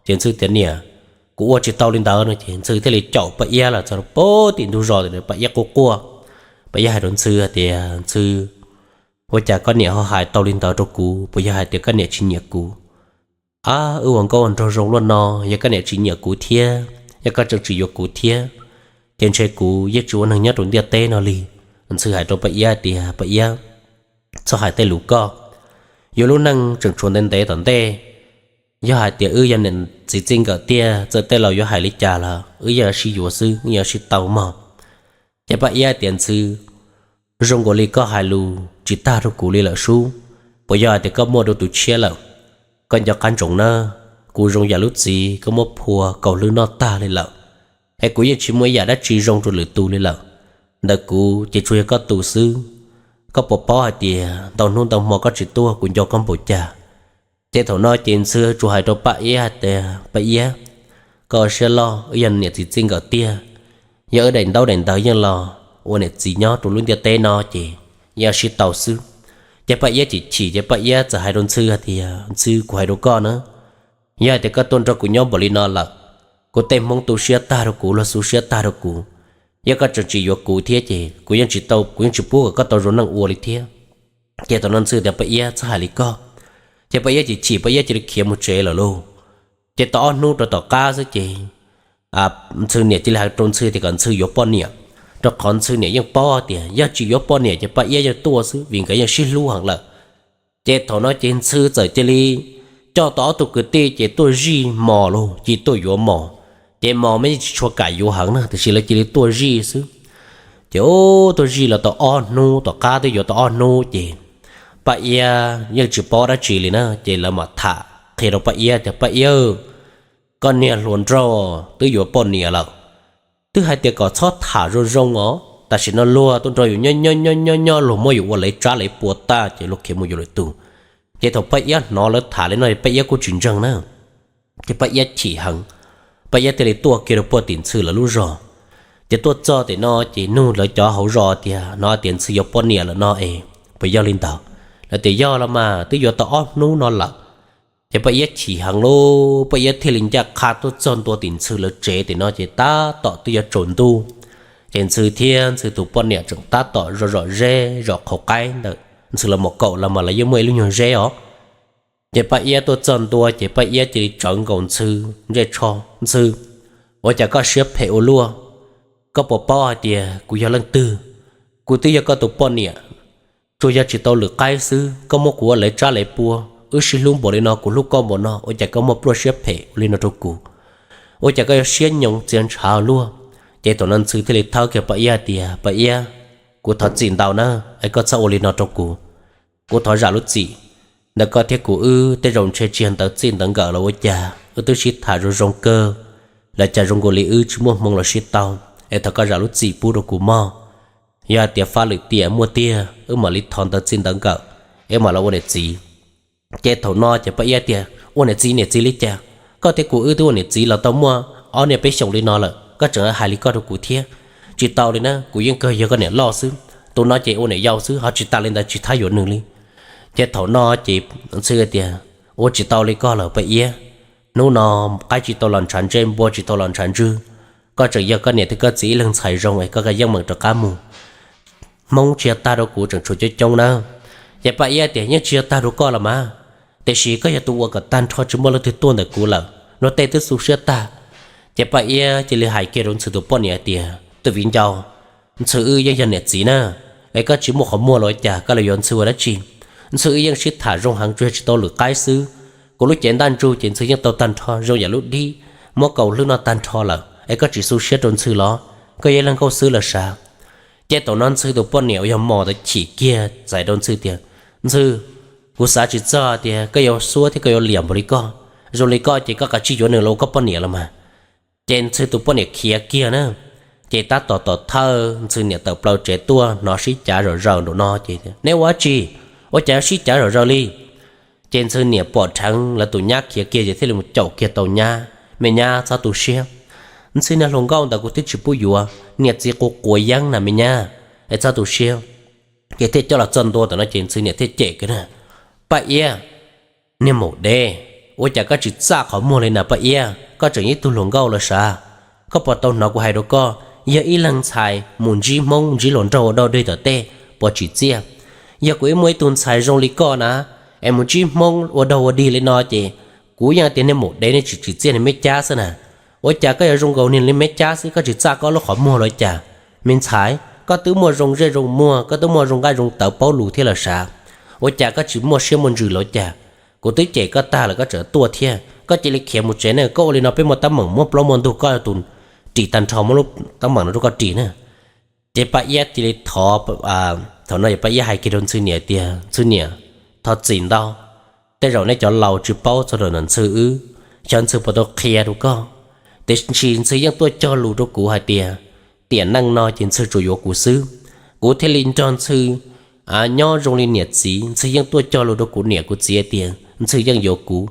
Ces Ntxhw tias, Niam, kuv ua tsis tau li ntawd no. Ces Ntxhw thiaj li caum Paj Iab los txog rau pem tim ntug zos, Paj Iab quaj quaj. Paj Iab hais rau Ntxhw tias, Ntxhw, ua cas koj niam ho hais tau li ntawd rau kuv? Puas yog hais tias koj niam tsis nyiam kuv? Ab, wb ua nkauj ua nraug zoo luaj no, yog koj niam tsis nyiam kuv thiab, yog koj tseem tsis yuav kuv thiab, ces ntshe kuv yeej tsis ua neeg nyob rau ntiaj teb no li. Ntxhw hais rau Paj Iab tias, Paj Iab, txhob hais tej lus koj. Yus lub neej tseem tshuav ntev ntev tom ntej. Yog hais tias wb yog niam txiv txij nkawm tiag, txawm tej laus yuav hais li cas los wb yeej sib yuav xwb, wb yeej sib tau mog. Ces Paj Iab tias, Ntxhw, zoo nkaus li koj hais lus tsis tag rau kuv li lawm sub. Puas yog hais tias koj muaj dua tus tshiab lawm? Koj nco qab ntsoov na, kuv zoo yam lub txiv koj muab phua kaus hlwb noj tag li lawm, es kuv yeej tsis muaj ib yam dab tsi zoo rau lwm tus li lawm. Ntawm kuv ces tsuas yog koj tus xwb. Koj puas paub hais tias ntau hnub ntau hmo koj tsis tuaj kuv nco koj npaum cas? Ces thaum no ces Ntxhw tsuas hais rau Paj Iab hais tias, Paj Iab, koj siab loj, wb yog niam txiv txij nkawm tiag. Yog wb daim ntaub daim ntawv yeej los ua niam txiv nyob rau lub ntiaj teb no ces yeej sib tau xwb. Ces Paj Iab chim chim ces Paj Iab txawm hais rau Ntxhw hais tias, Ntxhw, kuv hais rau koj na, yog hais tias koj tuaj nrog kuv nyob npaum li no lawm, kuv tej Hmoob tu siab tag rau kuv, luag xu siab tag rau kuv. Yog koj tseem tsis yuav kuv thiab ces kuv yeej tsis tau, kuv yeej tsis pub kom koj tau zoo neej ua li thiab. Ces thaum no Ntxhw tias, Paj Iab, txhob hais li koj. Ces Paj Iab chim chim, Paj Iab cia li khiav mus tsev lawm lauj. Ces tau ob hnub rau tom qab xwb ces Ntxhw niam cia li hais rau Ntxhw tias kom Ntxhw yuav poj niam, rau qhov Ntxhw niam yeej paub tias yog tsis yuav poj niam ces Paj Iab yeej tuaj xwb vim nkawd yeej sib hlub heev lawm. Ces thaum no ces Ntxhw txawm cia li coj tau ob tug kwv tij ces tuaj zij Mos lauj, cia li tuaj yuav Mos. Ces Mos mas yeej tsis tshua kam yuav heev na, tiam sis lawv cia li tuaj zij xwb. Ces tuaj zij los tau ob hnub, tom qab twb yuav tau ob hnub ces Paj Iab yeej tsis paub dab tsi li na, ces lawv mam tham qhia rau Paj Iab tias, Paj Iab, koj niag hluas nraug twb yuav poj niam lawm. Twb hais tias kom txhob tham zoo zoo os, tam sim no luag tuaj nrog yus nyob nyob nyob nyob nyob, luag muab yus ua lev tsab lev pua tag ces luag khiav mus yuav lwm tus. Ces thaum Paj Iab hnov lawv tham li no Paj Iab kuj tsis ntseeg na. Ces Paj Iab chim heev, Paj Iab thiaj li tuaj kiag rau puag tim Ntxhw lawv lub zos. Ces tuaj txog tim no ces nug lawv cov hauv zos tias, Hnov tias Ntxhw yuav poj niam lawm no es puas yog li ntawd? Lawv tias, Yog los mas, twb yuav tau ob hnub no lawm. Ces Paj Iab chim heev lauj, Paj Iab thiaj li ncaj qha tuaj txog ntua tim Ntxhw lawv tsev tim no ces tab tom twb yuav tsaus ntuj. Ces Ntxhw thiab Ntxhw tus poj niam tseem tab tom zom zom zeb zom qhauv qaib ntawm Ntxhw lawv mus kaum los mas lawv yeej muaj ib lub nyuag zeb os. Ces Paj Iab tuaj txog ntua ces Paj Iab cia li tsawv nkaus Ntxhw ntsej tsho, Ntxhw, ua cas koj siab phem ua luaj? Koj puas paub hais tias kuv yog leej twg? Kuv twb yog koj tus poj niam, tsuas yog tsis tau lwm qaib xwb, koj muab kuv ua lev tsab lev pua. Wb sib hlub npaum li no, kuv hlub koj npaum no, ua cas koj muaj pluaj siab phem ua li no rau kuv? Ua cas koj yuav siab nyoos txias ntshav luaj? Ces thaum no Ntxhw thiaj li thawb kiag Paj Iab hais tias, Paj Iab, kuv thov txim ntau na, es koj txhob ua li no rau kuv. Kuv thov zam lub txim ntawm koj thiab kuv wb, tej zaum ntshe tsis yog ntawv txij ntawv nkawm los ua cas, wb twb sib tham zoo zoo kawg, los cas zoo nkaus li wb tsis muaj hmoo los sib tau. Es thov koj zam lub txim pub rau kuv mog. Yog hais tias faj lwm tiam muaj tiag wb mam li thov ntawv txij ntawv nkawm, wb mam los ua niam txiv. Ces thaum no ces Paj Iab tias, Ua niam txiv niam txiv li cas? Koj thiab kuv wb twb ua niam txiv los tau muaj ob niaj peb xyoos li no lawm, koj tseem hais li koj rau kuv thiab. Tsis tau li na, kuv yeej kawg yog koj niam loj xwb, tus no ces ua niam yau xwb, ho tsis tas li ntawd tsis thab yuav nws li. Ces thaum no ces Ntxhw tias, Ua tsis tau li koj lawm Paj Iab. Hnub no qaib tsis tau los ntshav ntsej, npua tsis tau los ntshav ntswg. Koj tseem yog koj niam thiab koj txiv ib leeg ntxhais zoo es koj yeej meem rov qab mus. Hmoob tsis yog tag rau kuv, tseem tshuav coob coob na. Ces Paj Iab tias, Yeej tsis yog tag rau koj los mas, tiam sis koj yog tus ua kom tag nrho tsis muaj leej twg tuaj ntawm kuv lawm, luag tej twb xu siab tag. Ces Paj Iab cia li hais kiag rau Ntxhw tus poj niam tias, Tus viv ncaus, Ntxhw wb yeej yog niam txiv na, es koj tsis muaj qhov muag los ua cas koj los yuav Ntxhw ua dab tsi? Ntxhw wb yeej sib tham zoo heev, tsuas yog tsis tau lwm qaib xwb. Kuv lub cev ntaj ntsug ces Ntxhw yeej tau tag nrho zoo yam lub dib, muab kaus hlwb noj tag nrho lawm, es koj tsis xu siab rau Ntxhw los? Koj yog ib leeg nkauj xwb los sav. Ces thaum no Ntxhw tus poj niam uas yog Mos ntawd chim kiag txais rau Ntxhw tias, Ntxhw, kuv xav tsis txog tias koj yuav xuab thiab koj yuav liam npaum li koj. Zoo li koj ces koj kav tsij yuav nws los ua koj poj niam los mas. Ces Ntxhw tus poj niam khiav kiag na. Ces tab tom tom thawj Ntxhw niam tawm plaws tsev tuaj hnov sib cav zom zaws nraum no ces, Neb ua dab tsi? Ua cas sib cav zom zaws li? Ces Ntxhw niam pom dheev lawv tus nyab khiav kiag ces thiaj li mus caum kiag tau nyab, Me nyab, txhob tu siab. Ntxhw niag hluas nkauj ntawd kuv twb tsis pub yuav, niam txiv quav quav yeeb na me nyab, es txhob tu siab. Ces thiaj coj los txog ntua ntawm no ces Ntxhw niam thiaj cem kiag na, Paj Iab, niag maum dev, ua cas koj tsis txaj qhov muag li na Paj Iab? Koj tseem ib tug hluas nkauj los sav. Koj puas tau hnov kuv hais rau koj, yog ib leeg ntxhais mus ntsib Hmoob ntsib hluas nraug ua dog dig tom tej puas tsim txiaj? Yog kuv ib muaj ib tug ntxhais zoo li koj na, es mus ntsib Hmoob ua dog ua dig li no ces kuv yeej tias niag maum dev, nej tsis tsim txiaj niag me cab xwb na. Ua cas koj yuav zoo nkaus niag li me cab xwb, koj tsis txaj koj lub qhov muag los cas? Me ntxhais, koj twb muaj zoo zej zoo muag, koj twb muaj zoo nqaij zoo tawv paub lus thiab los sav, ua cas koj tsis muaj siab muaj ntsws los cas? Kuv twb cem koj tag lawm koj tseem tuaj thiab, koj cia li khiav mus tsev ne, koj ua li no peb muaj teeb meem muab plaub muaj ntug koj tus ris tag nrho, muab lub teeb meem no rau koj ris na. Ces Paj Iab cia li thov, thaum no yog Paj Iab hais kiag rau Ntxhw niam tias, Ntxhw niam, thov txim ntau, tej zaum nej cov laus tsis paub txog rau ntawm Ntxhw wb, xyov Ntxhw puas tau qhia rau koj, tiam sis Ntxhw yeej tuaj cog lus rau kuv hais tias tiam neej no ces Ntxhw tsuas yuav kuv xwb. Kuv thiaj li nrog Ntxhw nyob zoo li niam txiv. Ntxhw yeej tuaj cog lus rau kuv niam kuv txiv tias Ntxhw yeej yuav kuv,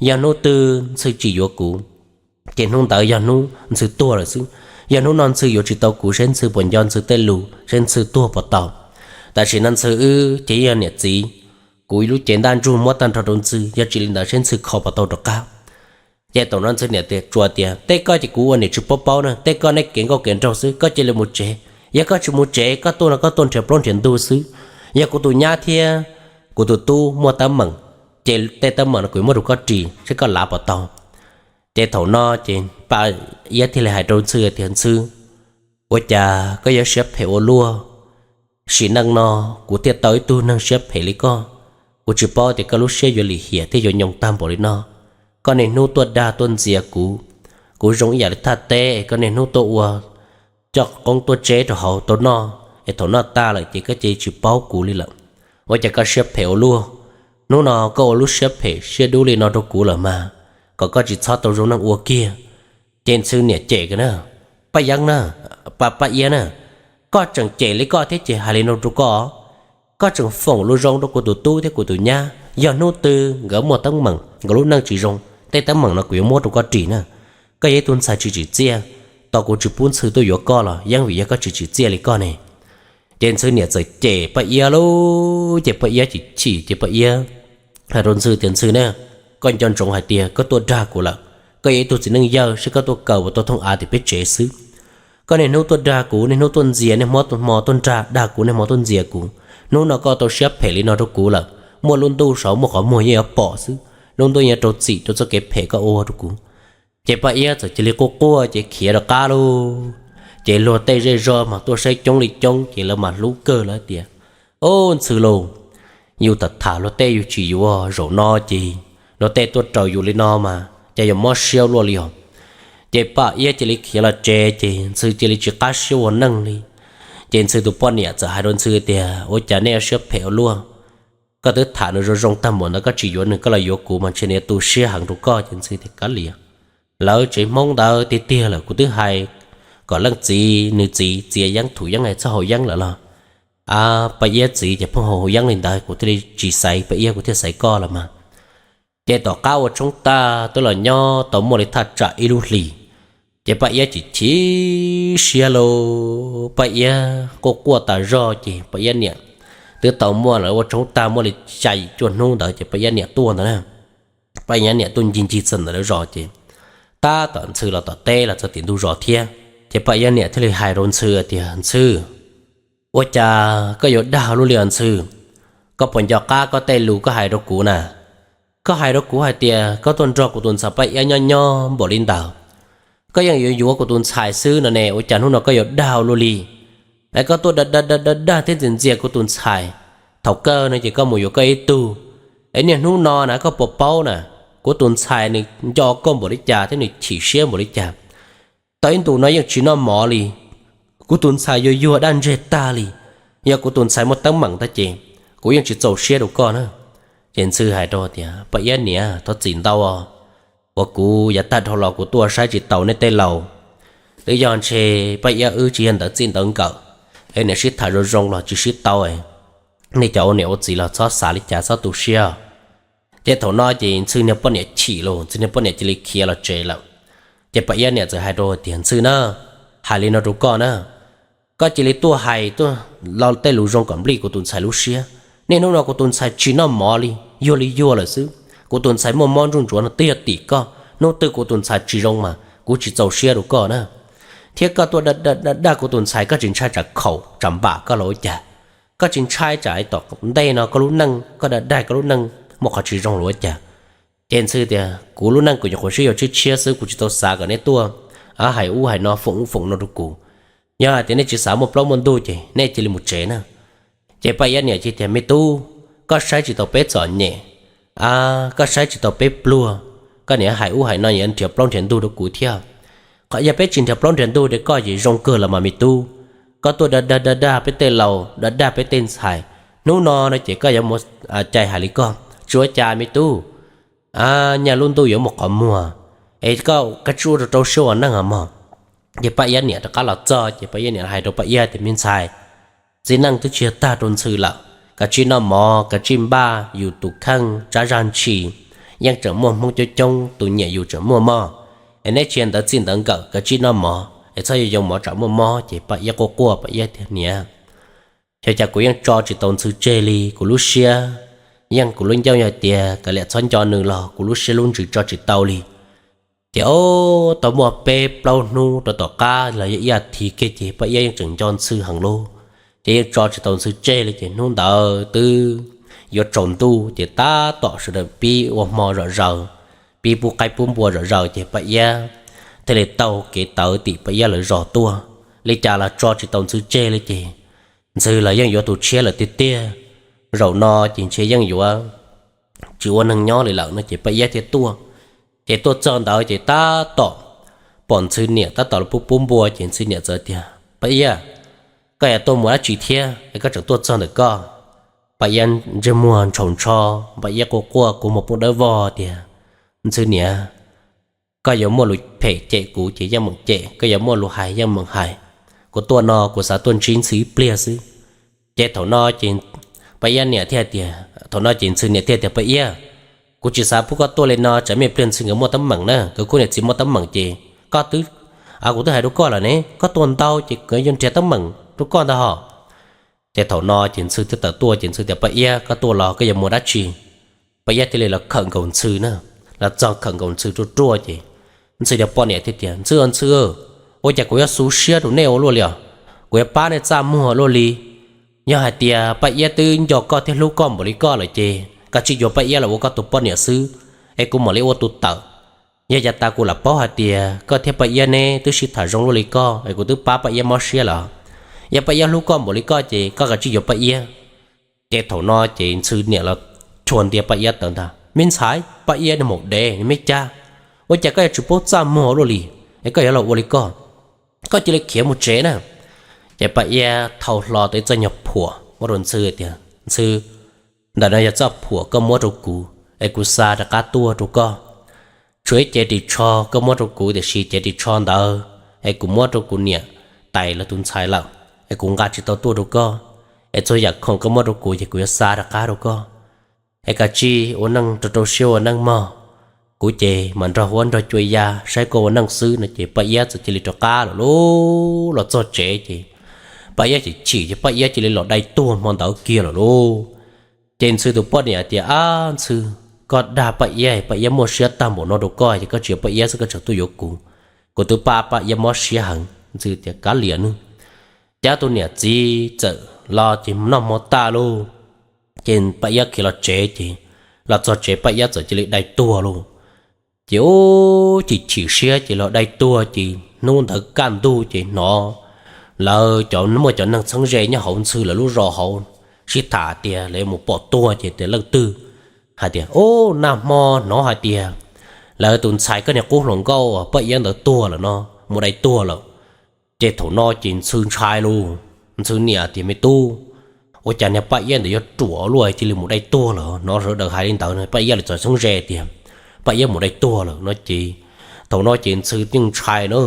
yog hnub twg Ntxhw tsis yuav kuv ces hnub ntawd yog hnub Ntxhw tuag lawm xwb. Yog hnub no Ntxhw yuav tsis tau kuv, saib Ntxhw puas nco Ntxhw tej lus, saib Ntxhw tuag puas tau. Tam sim no Ntxhw wb ces yog niam txiv, kuv lub cev ntaj ntsug muab tag nrho rau Ntxhw, yog tsis li ntawd saib Ntxhw kho puas tau rov qab. Ces thaum no Ntxhw niam tsuas tias, Tej koj ces kuv ua niam tsis paub paub na, tej koj nej kev nkauj kev nraug xwb, koj cia li mus tsev. Yog koj tsis mus tsev, koj tuaj no koj tuaj nrhiav plaub nrhiav ntug xwb. Yog kuv tus nyab thiab kuv tus tub muaj teeb meem, ces tej teeb meem no kuv muab rau koj ris saib koj lav puas tau. Ces thaum no ces Paj Iab thiaj li hais rau Ntxhw tias, Ntxhw, ua cas koj yuav siab phem ua luaj? Sim neej no kuv thiaj tau ib tug neeg siab phem li koj, kuv tsis paub tias koj lub siab yuav lim hiam thiab yuav nyoo tag npaum li no. Koj niaj hnub tuaj dag tuaj ntxias kuv, kuv zoo ib yam li thaj teb, koj niaj hnub tuaj ua coj qoob tuaj tseb rau hauv tau noj, es thaum noj tag lawm ces koj cia li tsis paub kuv li lawm. Ua cas koj siab phem ua luaj? Hnub no koj ua lub siab phem siab dub li no rau kuv lawm mas, kom koj tsis txhob tau zoo neej ua kiag. Ces Ntxhw niam cem kiag na, Paj Iab na, Paj Iab na, koj tseem cem li koj thiab ces hais li no rau koj. Koj tseem foom lus zoo rau kuv tus tub thiab kuv tus nyab, yog hnub twg nkawd muaj teeb meem, nkawd lub neej tsis zoo, tej teeb meem no kuv yuav muab rau koj ris na. Koj yog ib tug ntxhais tsis tsim txiaj, tau kuv tsis pub Ntxhw tuaj yuav koj los yeej vim yog koj tsis tsim txiaj li koj ne. Ces Ntxhw niam txawm cem Paj Iab lauj, ces Paj Iab chim chim ces Paj Iab hais rau Ntxhw tias, Ntxhw ne, koj nco ntsoov hais tias koj tuaj dag kuv lawm. Koj yog ib tug txiv neej yawg, saib koj tuaj kaw puas tau thooj av tim peb tsev xwb. Koj niaj hnub tuaj dag kuv, niaj hnub tuaj ntxias, niaj hmo tuaj dag kuv, niaj hmo tuaj ntxias kuv. Hnub no koj tau siab phem li no rau kuv lawm, muaj lub ntuj saud muaj qhov muag yeej yuav pom xwb, lub ntuj yuav rau txim rau txoj kev phem koj ua rau kuv. Ces Paj Iab txawm cia li quaj quaj ces khiav rov qab lauj. Ces luag tej zej zog mas tuaj saib coob li coob ces lawv mas hlub kawg, lawv tias, Ob, Ntxhw lauj, yus tham tham luag tej yus tsis yuav, zaum no ces luag tej tuaj raws yus li no mas cas yuav mob siab luaj li os. Ces Paj Iab cia li khiav los tsev ces Ntxhw cia li tsis qab siab ua neej li. Ces Ntxhw tus poj niam txawm hais rau Ntxhw tias, Ua cas nej yuav siab phem ua luaj? Koj twb tham nws zoo zoo tag npaum ntawd, koj tsis yuav nws, koj los yuav kuv mas ntshe nws yuav tu siab heev rau koj. Ces Ntxhw tias, Kav liam, lawv tsev Hmoob ntawd tiag tiag lawm, kuv twb hais kom leej txiv, nws txiv txiav yeeb thum yeeb es txhob haus yeeb lawm los, Paj Iab txiv ces pheej haus yeeb li ntawd, kuv thiaj li tsis xaiv Paj Iab, kuv thiaj xaiv koj los mas. Ces tom qab ua tshoob tag twb los nyob tau muaj li thaj tsam ib lub hlis, ces Paj Iab chim chim siab lauj, Paj Iab quaj quaj tas zog ces Paj Iab niam twb tau muaj lawv ua tshoob tag muaj li xya yim cuaj hnub ntawd ces Paj Iab niam tuaj ntawd na. Paj Iab niam tuaj ncig ncig txog ntawm lawv zos ces tab tom Ntxhw los tom teb los txog tim ntug zos thiab. Ces Paj Iab niam thiaj li hais rau Ntxhw tias, Ntxhw, ua cas koj yuav dag luaj li os Ntxhw? Koj puas nco qab koj tej lus koj hais rau kuv na? Koj hais rau kuv hais tias koj tuaj nrog kuv tus ntxhais Paj Iab nyob nyob npaum li ntawd, koj yeej yuav yuav kuv tus ntxhais xwb no ne, ua cas hnub no koj yuav dag luaj li? Es koj tuaj dag dag dag dag thiab ntxias ntxias kuv tus ntxhais. Thaum kawg no ces koj mus yuav koj ib tug. Es niaj hnub no na koj puas paub na, kuv tus ntxhais nws nco koj npaum li cas thiab nws chim siab npaum li cas. Tau ib ntus no yeej tsis noj mov li, kuv tus ntxhais yuag yuag daj ntseg tag li. Yog kuv tus ntxhais muaj teeb meem tag ces kuv yeej tsis txaus siab rau koj na. Ces Ntxhw hais rau tias, Paj Iab niam, thov txim ntau os. uas kuv yav tag dhau los kuv tuaj saib tsis taus nej tej laus. Twb yog ntshe Paj Iab wb tsis yog ntawv txij ntawv nkawm, es niam sib tham zoo zoo los tsis sib tau. Nej cov ua niam ua txiv los txhob xav li cas, txhob tu siab. Ces thaum no ces Ntxhw niag poj niam chim los, Ntxhw niag poj niam cia li khiav los tsev lawm. Ces Paj Iab niam txawm hais rau tias, Ntxhw na, hais li no rau koj na, koj cia li tuaj hais tuaj lo tej lus zoo kom nplij kuv tus ntxhais lub siab. Niaj hnub no kuv tus ntxhais tsis noj mov li, yuag li yuag lawm xwb. Kuv tus ntxhais muaj mob ntsuj ntsuav no twb yog tim koj. Hnub twg kuv tus ntxhais tsis zoo mas kuv tsis txaus siab rau koj na. Thiab koj tuaj dag dag kuv tus ntxhais, koj tsis ntshai tsam khaum tsam npam koj los ua cas? Koj tsis ntshai tsam tom ntej no koj lub neej, koj dag dag koj lub neej muaj qhov tsis zoo los ua cas? Ces Ntxhw tias, Kuv lub neej kuv nyuam qhuav sib yuav tshiab tshiab xwb, kuv tsis tau xav kom nej tuaj hais ub hais no, foom ub foom no rau kuv. Yog hais tias nej tsis xav muaj plaub muaj ntug ces nej cia li mus tsev na. Ces Paj Iab niam cia tias, Me tub, koj saib tsis taus peb txom nyem, koj saib tsis taus peb pluag, koj niaj hais ub hais no yuav nrhiav plaub nrhiav ntug rau kuv thiab. Yog peb tsis nrhiav plaub nrhiav ntug rau koj ces zoo kawg los mas me tub. Koj tuaj dag dag dag dag peb tej laus, dag dag peb tej ntxhais. Hnub no no ces koj yuav mus cais hais li koj, tsis ua cas me tub. Nyaj lub ntuj yuav mus qhov muag, es koj kav tsij ua rau rau siab ua neej os mog. Ces Paj Iab niam rov qab los txog ces Paj Iab niam hais rau Paj Iab tias, Me ntxhais, txiv neej twb tsis yog tag rau Ntxhw lawm, kav tsij noj mov, kav tsij npaj yus tus kheej tsab zaj ntshis. Yeej tseem muaj Hmoob coob coob tus nyiam yus tseem muaj mog. Es neb tsis yog ntawv txij ntawv nkawm, kav tsij noj mov es txhob yuav yoo mov tsam muaj mob. Ces Paj Iab quaj quaj, Paj Iab tias, Niam, xyov cas kuv yeej tso tsis tau Ntxhw tseg li, kuv lub siab, yeej kuv lub ncauj yog tias kav liam txhob nco nws los kuv lub siab lub ntsws tso tsis tau li. Ces ob tau muaj peb plaub hnub rau tom qab los yog ib as thiv kiag ces Paj Iab yeej tseem nco Ntxhw heev lub, ces yeej tso tsis tau Ntxhw tseg li. Ces hnub ntawd twb yuav tsaus ntuj ces tab tom sawv daws pib ua hmo zom zaws, pib pub qaib pub npua zom zaws ces Paj Iab thiaj li taug kev tawv tim Paj Iab lawv zos tuaj. Li cas los tso tsis tau Ntxhw tseg li ces Ntxhw los yeej yuav tus tshiab lawm tiag tiag. Zaum no ces ntshe yeej yuav tsis ua neeg nyob li lawm no ces Paj Iab thiaj tuaj. Ces tuaj txog ntawd ces tab tom pom Ntxhw niam tab tom los pub pub npua ces Ntxhw niam txawm tias, Paj Iab, koj yuav tuaj mus dab tsi thiab es koj tseem tuaj txog ntawm koj? Paj Iab ntsej muag ntshaus ntsho, Paj Iab quaj quaj kua muag poob dawb vog tias, Ntxhw niam, koj yuav muaj lus phem cem kuv ces yeej meem cem, koj yuav muaj lus hais yeej meem hais. Kuv tuaj no kuv xav tuaj ntsib Ntxhw ib pliag xwb. Ces thaum no ces Paj Iab niam thiaj tias, thaum no ces Ntxhw niam thiaj tias, Paj Iab, kuv tsis xav pub koj tuaj li no tsam me pliag Ntxhw nkawd muaj teeb meem na, nkawd khub niam txiv muaj teeb meem ces koj twb, kuv twb hais rau koj lawm ne, koj tuaj ntau ces nkawd yuav nrhiav teeb meem rau koj ntag hos. Ces thaum no ces Ntxhw thiaj tawm tuaj ces Ntxhw tias, Paj Iab, koj tuaj los koj yuav mus dab tsi? Paj Iab thiaj li los khawm nkaus Ntxhw na, los txog khawm nkaus Ntxhw ruaj ruaj ces Ntxhw cov poj niam thiaj tias, Ntxhw, Ntxhw, ua cas kuv yuav xu siab rau nej ua luaj li os? Kuv yuav pab nej txaj muag luaj li. Yog hais tias Paj Iab twb nco koj thiab hlub koj npaum li koj lawm ces koj tsis yuav Paj Iab los ua koj tus poj niam xwb, es kuv mam li ua tus tawm. Yog yav tas kuv lam paub hais tias koj thiab Paj Iab neb twb sib tham zoo luaj li koj es kuv twb pab Paj Iab mob siab lawm. Yog Paj Iab hlub koj npaum li koj ces koj kav tsij yuav Paj Iab. Ces thaum no ces Ntxhw niam los chua ntiag Paj Iab tawv ntag, Me ntxhais, Paj Iab nws maum dev, nws me cag, ua cas koj yuav tsis paub txaj muag luaj li, es koj yuav los ua li koj? Koj cia li khiav mus tsev na. Ces Paj Iab thau hlo tau ib txoj nyuag phuam muab rau Ntxhw tias, Ntxhw, ntawm no yog txoj phuam koj muab rau kuv es kuv xa rov qab tuaj rau koj. Tshuav ib cev ris tsho koj muab rau kuv, tiam sis cev ris tsho ntawd es kuv muab rau kuv niam tais lawv tus ntxhais lawm, es kuv nqa tsis tau tuaj rau koj. Es txhua yam khoom koj muab rau kuv ces kuv yuav xa rov qab rau koj. Es kav tsij ua neej rau rau siab ua neej mog. Kuv ces mas nrog huab nrog cua ya saib koj ua neej xwb no. Ces Paj Iab txawm cia li rov qab lawm lauj. Los txog tsev ces Paj Iab chim chim ces Paj Iab cia li los dai tuag hmo ntawd kiag lawm lauj. Ces Ntxhw tus poj niam tias, Ab Ntxhw, koj dag Paj Iab, Paj Iab muaj siab tag npaum no rau koj ces koj tsis yuav Paj Iab xwb koj tseem tuaj yuav kuv. Kuv twb pab Paj Iab mob siab heev. Ntxhw tias, Kav liam nawb. Ces tus niam txiv txawm los ces noj hmo tag lauj, ces Paj Iab khiav los tsev ces los txog tsev Paj Iab txawm cia li dai tuag lauj. Ces ub, chim chim siab ces los dai tuag ces hnub ntawd kaj ntug ces hnov lawv cov, muaj cov neeg txheeb ze nyob hauv Ntxhw lawv lub zos hauv sib tham tias lawv yuav mus pom tuag ces tias leej twg hais tias, Ub, nag hmo hnov hais tias lawv tus ntxhais koj niag qub hluas nkauj Paj Iab ntawd tuag lawm no, mus dai tuag lawm. Ces thaum no ces Ntxhw ntshai lauj. Ntxhw niam tias, Me tub, ua cas niag Paj Iab ntawd yuav ruam luaj cia li mus dai tuag lawm? Hnov sawv daws hais li ntawd no Paj Iab li txawm txheeb ze tias, Paj Iab mus dai tuag lawm no ces, thaum no ces Ntxhw yeej ntshai na.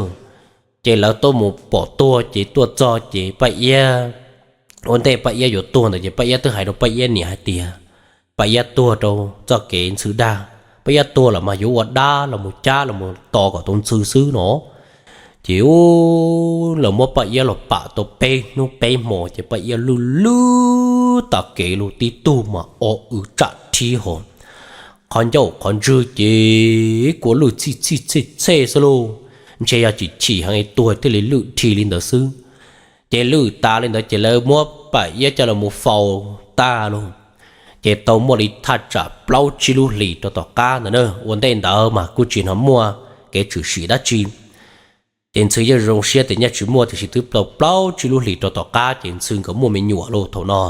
Ces lawv tuaj mus pom tuag ces tuaj txog ces Paj Iab, ua ntej Paj Iab yuav tuag ntawd ces Paj Iab twb hais rau Paj Iab niam hais tias, Paj Iab tuag rau txoj kev Ntxhw dag, Paj Iab tuag los mas yuav ua dab los mus cab los mus tos kom tau Ntxhw xwb no. Ces lawv muab Paj Iab los pam tau peb hnub peb hmo ces Paj Iab lwj lwj tag kev los tib tug mas o w tsam rhib ho, qhov ncauj qhov ntswg ces kua lwj txhij txhij txhej txhej xwb lauj. Ntshe yog chim chim heev tuag thiaj li lwj rhi li ntawd xwb. Ces lwj tas li ntawd ces lawv muab Paj Iab coj los mus faus tag lauj. Ces tau muaj li thaj tsam plaub tsib lub hlis rau tom qab ntawd na, ua ntej ntawd mas kuj tsis hnov muaj kev tshwm sim dab tsi. Ces Ntxhw yeej zoo siab tias nyaj tsis muaj, tiam sis twb tau plaub tsib lub hlis rau tom qab ces Ntxhw nkawd muaj me nyuam lauj. Thaum no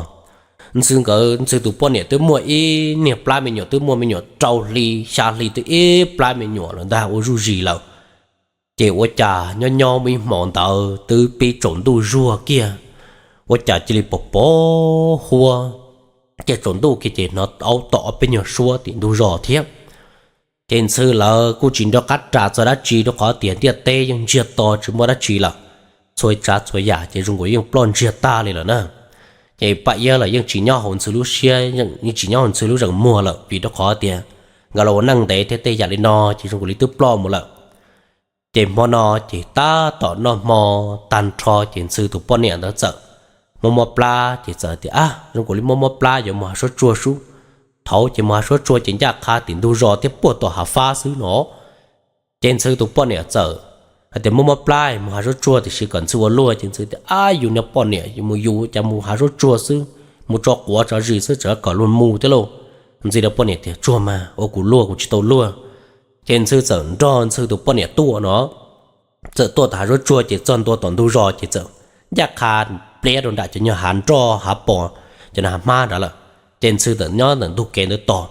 Ntxhw nkawd, Ntxhw tus poj niam twb muaj ib niag plab me nyuam, twb muaj me nyuam rau hli xya hli twb ib plab me nyuam lawm ntag, ua zuj zis lawm. Ces ua cas nyob nyob muaj ib hmo ntawd twb pib tsaus ntuj zuag kiag, ua cas cia li pos pos huab, ces tsaus ntuj kiag ces hnov aub tom ob peb nyuag suab tim ntug zos thiab. Ces Ntxhw lawv kuj tsis nco qab ras txog dab tsi rau qhov tias ntiaj teb yeej ntsiag to tsis muaj dab tsi lawm. Txhua tsav txhua yam ces zoo nkaus yeej ploj ntsiag tag li lawm na. Ces Paj Iab los yeej tsis nyob hauv Ntxhw lub siab, yeej tsis nyob hauv Ntxhw lub zeem muag lawm vim rau qhov tias nkawd los ua neej ntev thiab tej yam li no ces zoo nkaus li twb ploj mus lawm. Ces hmo no ces tab tom noj hmo tag nrho ces Ntxhw tus poj niam ntawd txawm muab mob plab ces txawm tias, Ab, zoo nkaus li muab mob plab yuav mus hav suab tsuag sub. Thaum ces mus hav suab tsuag ces ncaj qha tim ntug zos thiab puag tom hav fab xwb no. Ces Ntxhw tus poj niam txawm hais tias, Muab mob plab mus hav suab tsuag tiam sis kom Ntxhw ua luaj. Ces Ntxhw tias, Ab, yus niag poj niam yus mus yus cas mus hav suab tsuag xwb, mus tso quav tso zis xwb tseem kom luag mus thiab lauj. Ntxhw niag poj niam tias, Tsuag mas ua kuv luaj, kuv tsis tau luaj. Ces Ntxhw txawm nrog Ntxhw tus poj niam tuaj no, txawm tuaj tom hav suab tsuag ces txog ntua tom ntug zos ces txawm ncaj qha pliab rau nram cov nyuag hav nroj hav pos, cov hav hmab nrad lawm. Ces Ntxhw txawm nyob ntawm ntug kev ntawd tos,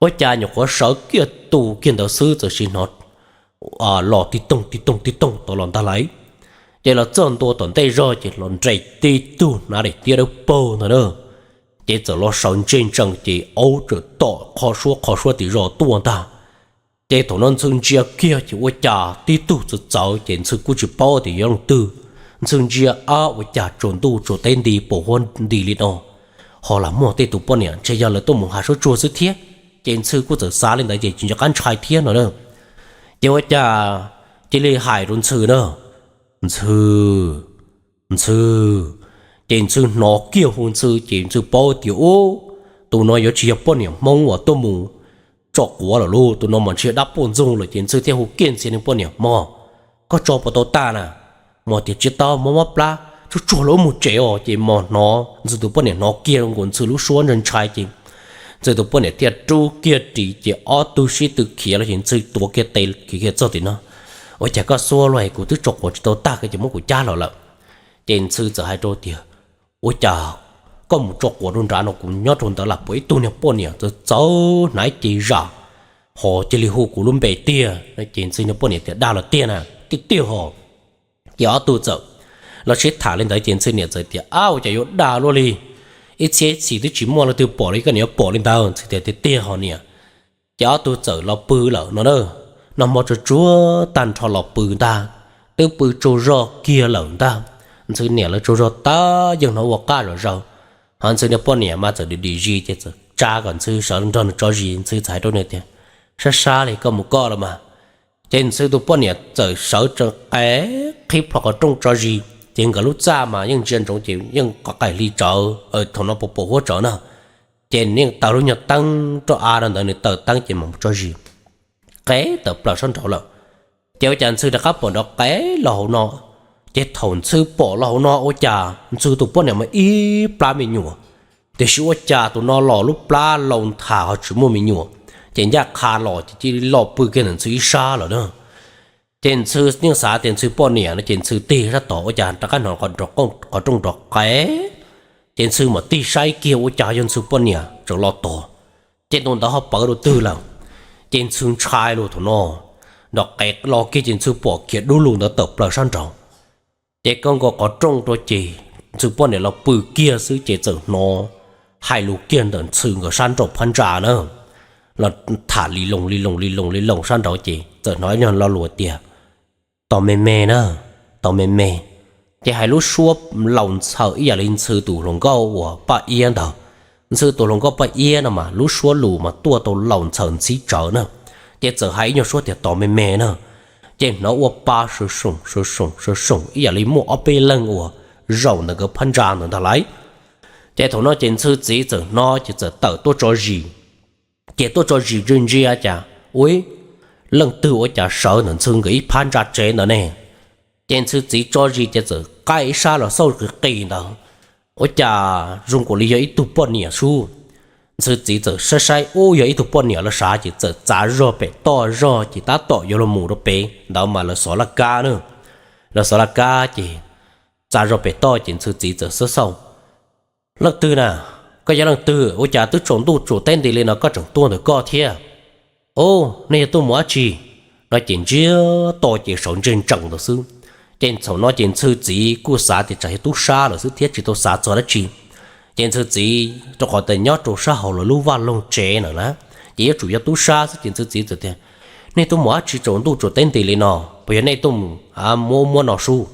ua cas nyuam qhuav sawv kiag tu kiag ntawd xwb txawm sim hnov los tib toog tib toog tib toog tod los ntag lauj. Ces los txog ntua tom ntej zog ces los nres tib tug hnav daim tiab dawb paug ntag na. Ces txawm los sawv ntsej ntsees ces aub txawm tom qho suab qho suab tim zos tuaj ntag. Ces thaum no Ntxhw ntsia kiag ces ua cas tib tug txawv txawv ces Ntxhw kuj tsis paub tias yog leej twg. Ntxhw ntsia, Ab, ua cas tsaus ntuj tsaus teb nti pos huab nti li no, ho lam muaj tej tus poj niam ntshe yog lawv tuaj mus hav suab tsuag xwb thiab. Ces Ntxhw kuj txawm xav li ntawd ces tsis nco qab ntshai thiab no na. Ces ua cas cia li hais rau Ntxhw na, Ntxhw, Ntxhw. Ces Ntxhw hnov kiag hu Ntxhw ces Ntxhw paub tias, Ub, tus no yuav tsis yog poj niam Hmoob uas tuaj mus tso quav lawm lauj, tus no mas ntshe dab poj ntxoog lawm. Ces Ntxhw thiaj hu kiag Ntxhw niag poj niam, Mog, koj tso puas tau tag na? Mog tias, Tsis tau, mob mob plab, tsuag tsuag los wb mus tsev os. Ces Mog hnov, Ntxhw tus poj niam hnov kiag nkaus Ntxhw lub suab ntshai ntshai ces Ntxhw tus poj niam thiaj rub kiag ris ces ob tug sib tw khiav los ces Ntxhw tuav kiag tes khiav kiag txog tim no, Ua cas koj xuab luaj es kuv twb tso quav tsis tau tag koj ces muab kuv cab los lawm. Ces Ntxhw txawm hais rau tias, Ua cas koj mus tso quav rau nrad no kuv nyob rau ntawd lam pom ib tug niag poj niam txawv txawv hnav ib ce zam, ho cia li hu kuv lub npe tiag. Ces Ntxhw niag poj niam tias, Dag los tiag na? Tiag tiag ho. Ces ob tug txawm los sib tham li ntawd ces Ntxhw niam txawm tias, Ab, ua cas yuav dag luaj li, ib txhiab ib txhis twb tsis muaj leej twg pom li, koj niam yuav pom li ntawd? Ntxhw tias, Tiag tiag ho niam. Ces ob tug txawm los pw lawm no na. Noj hmo tsuag tsuag tag nrho los pw ntag, twb pw tsaug zog kiag lawm ntag. Ntxhw niam lawv tsaug zog tag yeej hnov ua qaj zom zaws, ho Ntxhw niag poj niam mas txawm dim dim zis ces txawm tsa kom Ntxhw sawv nrog nws tso zis. Ntxhw txawm hais rau nws tias, Sab sab li koj mus koj los mas. Ces Ntxhw tus poj niam txawm sawv tsees qe qhib plho qhov rooj tso zis ces nkawd lub txaj mas yeej ntsia ntsoov ces yeej qhov qaim hli tsawv, thaum no pos pos huab tsawv na. Ces nws yeej taws lub nyuag teeb roj av rau ntawd, nws taws teeb ces mam mus tso zis, qe tawm plaws sab nraud lawm. Ces ua cas Ntxhw rov qab pom nrov qe los hauv no, ces thaum Ntxhw pom los hauv no ua cas Ntxhw tus poj niam mas ib plab me nyuam, tiam sis ua cas tus no los lub plab laus nthav ho tsis muaj me nyuam, ces ncaj qha los ces cia li los pw kiag ntawm Ntxhw ib sab lawm na. Ces Ntxhw yeej xav tias Ntxhw poj niam no ces Ntxhw tig sab tod ua cas rov qab hnov qhov rooj nrov qe. Ces Ntxhw mam tig saib kiag ua cas yog Ntxhw poj niam tseem los tos, ces tus ntawd ho pawv rau twg lawm. Ces Ntxhw ntshai lus thaum no, nrov qe los kiag ces Ntxhw pom khiav dub lug ntawd tawm plaws sab nraud. Ces kaw nkaus qhov rooj rau ces Ntxhw poj niam los pw kiag xwb ces txawm hnov hais lus kiag ntawm Ntxhw nkawd sab nraum phab ntsa na. los tham li loos li loos li loos li loos sab nraud ces txawm hnov ib nyuag lo lus tias, tos me me na, tos me me. Ces hais lub suab laus ntxhaws ib yam li Ntxhw tus hluas nkauj uas Paj Iab ntawd. Ntxhw tus hluas nkauj Paj Iab no mas lub suab lus mas tuaj tau laus ntxhaws ntxhib tsawv na. Ces txawm hais ib nyuag suab tias tos me me na, ces hnov ua pa sawv soom sawv soom sawv soom ib yam li muaj ob peb leeg uas zaum ntawm nkawd phab ntsa ntawd ntag lauj. Ces thaum no ces Ntxhw txiv txawm hnov ces txawm tawm tuaj tso zis. Ces tuaj tso zis ntsia ntsia cas, ua, leej twg ua cas sawv ntawm Ntxhw nkawd ib phab ntsa tsev ntawd ne? Ces Ntxhw txiv tso zis ces txawm qaij ib sab los xauj qis qis ntawd, ua cas zoo nkaus li yog ib tug poj niam sub. Ntxhw txiv txawm saib saib ub yog ib tug poj niam los sav ces txawm txav zog pem toj zog ces tab tom yuav los mus rau pem ntawd mas lawv xov laj kab na. Lawv xov laj kab ces txav zog pem toj ces Ntxhw txiv txawm xauj xauj, leej twg na? Koj yog leej twg ua cas twb tsaus ntuj tsaus teb nti li no koj tseem tuaj ntawm koj thiab? Ub, nej yog tuaj mus dab tsi? No ces ntsiag to ces sawv ntseg ntsees ntawd xwb. Ces thaum no ces Ntxhw txiv kuj xav tias tsam yog tub sab lawm xwb thiab tsis tau xav txog dab tsi. Ces Ntxhw txiv rau qhov tias nyob rau sab hauv lawv lub vaj loog tsev na na, ces yuav tsum yog tub sab xwb ces Ntxhw txiv txawm tias, nej tuaj mus dab tsi tsaus ntuj tsaus teb nti li no? Puas yog nej tuaj mus muab muab no sub?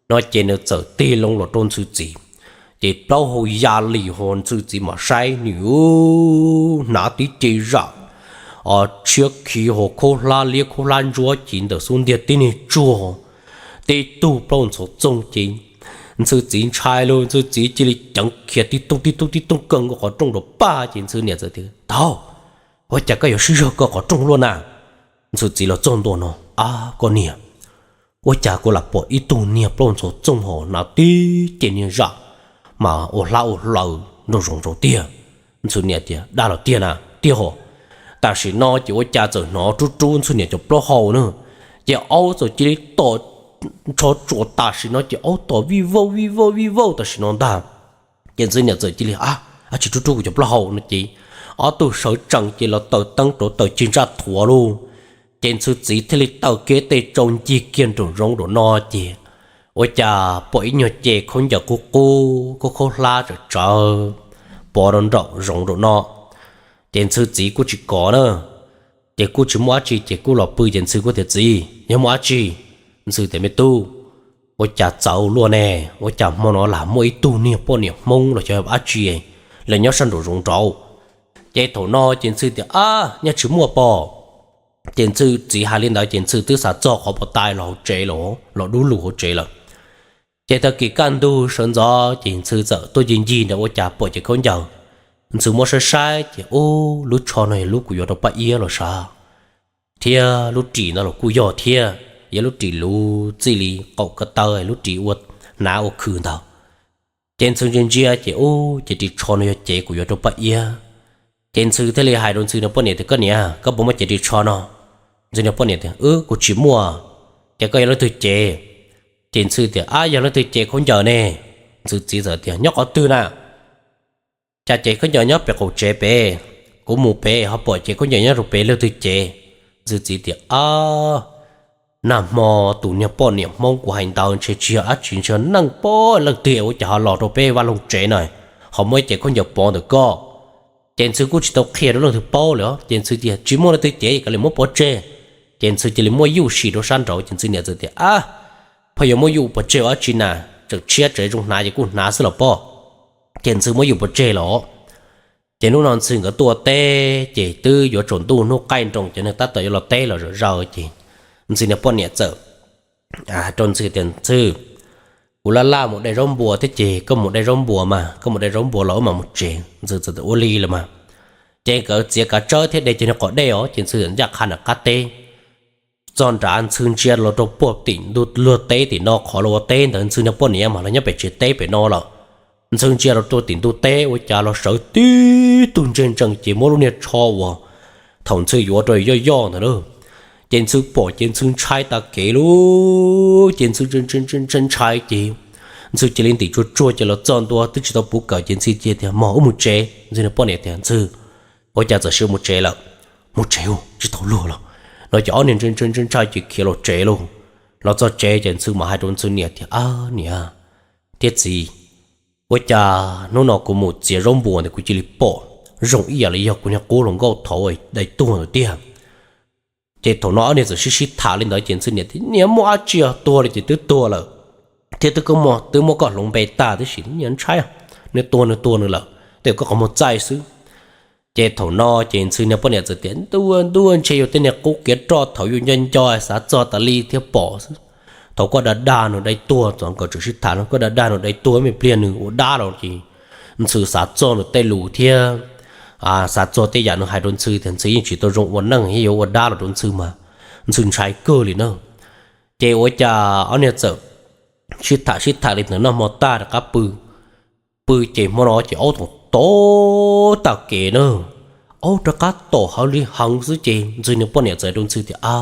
No ces nws txawm tig loo los rau Ntxhw txiv, ces plaub hau ya li ho Ntxhw txiv mam saib nws hnav tib ce zam tshiab khiv ho khaub hlab liab khaub hlab ntsuab ci ntawm xub ntiag tib niag tsuag, tib tug plaub ntxhov txoog ces Ntxhw txiv ntshai lawm, Ntxhw txiv cia li ceev khiav tib toog tib toog tib toog kaw nkaus qhov rooj rau pag ces Ntxhw niam txawm tias, tau, ua cas koj yuav sib zog kaw qhov rooj luaj na? Ntxhw txiv los txog ntua no, ab koj niam, ua cas kuv lam pom ib tug niag plaub ntxhov txoog ho hnav tib ce niag zam mas ua hlab ua hlaws nraum zoov rau tiag. Ntxhw niam tias, dag los tiag na? Tiag ho. Tam sim no ces ua cas txawm hnov rub rub Ntxhw niam cov plaub hau na, ces aub txawm cia li tom ntsho tsuas tam sim no ces aub tom vij vauj vij vauj vij vauj tam sim no ntag. Ces Ntxhw niam txawm cia li, ab, ab tsis rub rub kuv cov plaub hau no ces ob tug sawv tsees ces los taws teeb rau taws cig ntsaj thuav lauj. Ces Ntxhw txiv thiaj li taw kiag tej tsau ncig kiag nraum zoov nraum no ces ua cas pom ib nyuag ce khaub ncaws qub qub khaub khaub hlab tsawv tsawv pov rau nraum zoov nraum no. Ces Ntxhw txiv kuj tsis kov na, ces kuj tsis muaj dab tsi ces kuj los pw ces Ntxhw kuj tias, txiv, yog muaj dab tsi? Ntxhw tias, me tub, ua cas txawv luaj ne, ua cas hmo no lam muaj ib tug niag poj niam Hmoob los xyov dab tsi, lawv nyob sab nraum zoov nraud. Ces thaum no ces Ntxhw tias, ab, nyaj tsis muaj pob. Ces Ntxhw txiv hais li ntawd ces Ntxhw twb xav txog qhov puas tai los hauv tsev los, los dub lug hauv tsev lawm. Ces tag kis kaj ntug sawv ntxov ces Ntxhw txawm tuaj ncig ncig ntawd ua cas pom ces khaub ncaws. Ntxhw muab saib saib ces, ub, lub tsho no yog lub kuv yuav rau Paj Iab los sav, thiab lub ris no los kuj yog thiab, yog lub ris luv txij li qaum ko taw lub ris ua hnav ua khw ntawd. Ces Ntxhw ntsia ntsia ces, ub, ces ris tsho no yog cev kuv yuav rau Paj Iab. Ces Ntxhw thiaj li hais rau Ntxhw niag poj niam tias, koj niam, koj puas muaj cev ris tsho no? Ntxhw niag poj niam tias, wb, kuv tsis muaj. Ces koj yog leej twg cev? Ces Ntxhw tias, ab, yog leej twg cev khaub ncaws ne? Ntxhw txiv txawm tias, nyob qhov twg na? Cas cev khaub ncaws nyob pem qaum tsev pem, kuv mus pem ho pom cev khaub ncaws nyob rau pem, leej twg cev? Ntxhw txiv tias, ab, nag hmo tus niag poj niam Hmoob kuv hais ntawd ntshe tsis yog dab tsi, ntshe yog neeg poj leej twg ua cas ho los rau peb vaj loog tsev na, ho muaj ib cev khaub ncaws pov ntawm koj. Ces Ntxhw kuj tsis tau qhia rau leej twg paub li, ces Ntxhw tias, tsis muaj leej twg cev, kav liam muab pov tseg. Ces Ntxhw cia li muab yuj sim rau sab nraud ces Ntxhw niam txawm tias, ab, pheej yuav muab yuj pov tseg ua dab tsi na, tseem tshiab tsev zoo hnav ces kuj hnav xwb los pob. Ces Ntxhw muab yuj pov tseg los. Ces hnub no Ntxhw nkawd tuaj ua teb ces twb yuav tsaus ntuj hnub qaij nroos ces neeg tab tom yuav los teb los zom zaws ces Ntxhw niag poj niam txawm rau Ntxhw tias, Ntxhw, kuv laj laj mus de zaub npua thiab ces koj mus de zaub npua mas, koj mus de zaub npua los wb mam mus tsev. Ntxhw txawm tias, ua li los mas. Ces nkawd txiav kav tsawb thiab de cov niag qos dej os ces Ntxhw ncaj qha nram qab teb. Txog nrad Ntxhw ntsia los rau puag tim ntug luag teb tim no, qhov lawv ua teb ntawd Ntxhw niag poj niam mas los nyob pem tsev teb pem no lawm. Ntxhw ntsia los rau tim ntug teb ua cas los sawv tib tug ntseg ntsees ces muab lub niag tsho uas thaum Ntxhw yuav rau yoj yoj ntawd lauj. Ces Ntxhw pom ces Ntxhw ntshai tas kev lauj, ces Ntxhw ntshai ntshai ces Ntxhw cia li ntim tsuag tsuag ces los txog ntua twb tsis tau puv kawm ces Ntxhw cia tias, mog, wb mus tsev. Ntxhw niag poj niam tias, Ntxhw, ua cas txawm sis mus tsev lawm? Mus tsev ub, tsis tau luag los. No ces ob niag ntshai ntshai ntshai ces khiav los tsev lauj. Los txog tsev ces Ntxhw mam hais rau Ntxhw niam tias, ab niam thiab txiv, ua cas hnub no kuv mus txiav zaub npua ntawd kuv cia li pom zoo ib yam li yog kuv niag qub hluas nkauj thaum dai tuag ntawd tiag. Ces thaum no ob niag txawm sib sib tham li ntawd ces Ntxhw niam tias, Niag muaj dab tsi os, tuag li ces twb tuag lawm thiab, twb muaj, twb muab koj hloov npe tag tib si, niag ntshai, nws tuag nws tuag nws lawm, tej koj qhov muag txaij xwb. Ces thaum no ces Ntxhw niag poj niam txawm tias, Ntuj, ntuj, ntshe yog tej niag qub kiav roj thaum yus nco nco xav txog tas li thiab pom xwb. Thaum koj dag dag nws dai tuag, txog nkawd tseem sib tham no, koj dag dag nws dai tuag me pliag nws ua dab los ces Ntxhw xav txog nws tej lus thiab xav txog tej yam nws hais rau Ntxhw tias Ntxhw yeej tsis tau zoo ua neej thiab yuav ua dab los rau Ntxhw mas Ntxhw ntshai kawg li na. Ces ua cas ob niag txawm sib tham sib tham li ntawd noj hmo tag rov qab pw. Pw ces hmo no ces aub tom tom tag kev na, aub rov qab tom hawv li heev xwb ces Ntxhw niag poj niam txawm rau Ntxhw tias, A,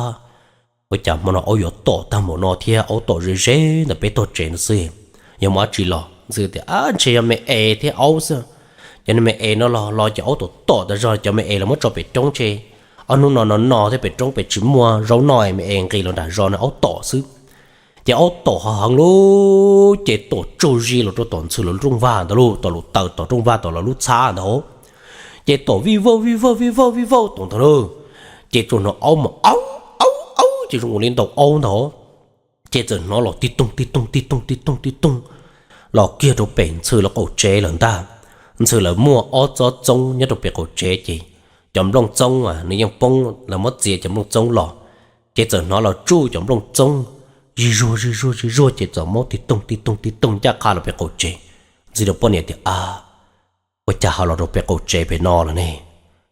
ua cas hmo no aub yuav tom tag npaum no thiab, aub tom ze ze ntawm peb tog tsev no xwb, yog muaj dab tsi los? Ntxhw tias, A, ntshe yog me es thiab aub xwb. Ces niag me es no los los ces aub tom tom tas zog, cov me es los muab tso pem roob ces ob hnub no no no thiab pem roob pem tsis muaj zaub noj, me es nqis los nram zos no aub tom xwb. Ces aub tom ho heev lub ces tom tsaug zis los rau tom Ntxhw lawv rooj vag ntawd lauj, tom lub taw tom rooj vag tom lawv lub txhab ntawd. Ces tom vij vauj vij vauj vij vauj vij vauj tom ntawd lauj. Ces tsuas hnov aub mas aub aub aub ces zoo li ntaus aub ntawd. Ces txawm hnov los tig toog tig toog tig toog tig toog tig toog los kiag rau pem Ntxhw lawv qaum tsev lawm ntag. Ntxhw lawv muaj ob tsob txoob nyob rau pem qaum tsev ces cov nplooj txoob nws yeej poob, lawv muab txiav cov nplooj txoob los. Ces txawm hnov los tsuj cov nplooj txoob zig zuag zig zuag zig zuag ces txawm muab tig toog tig toog tig toog ncaj qha los pem qaum tsev. Ntxhw rau poj niam tias, A, ua cas ho los rau pem qaum tsev pem no lawm ne?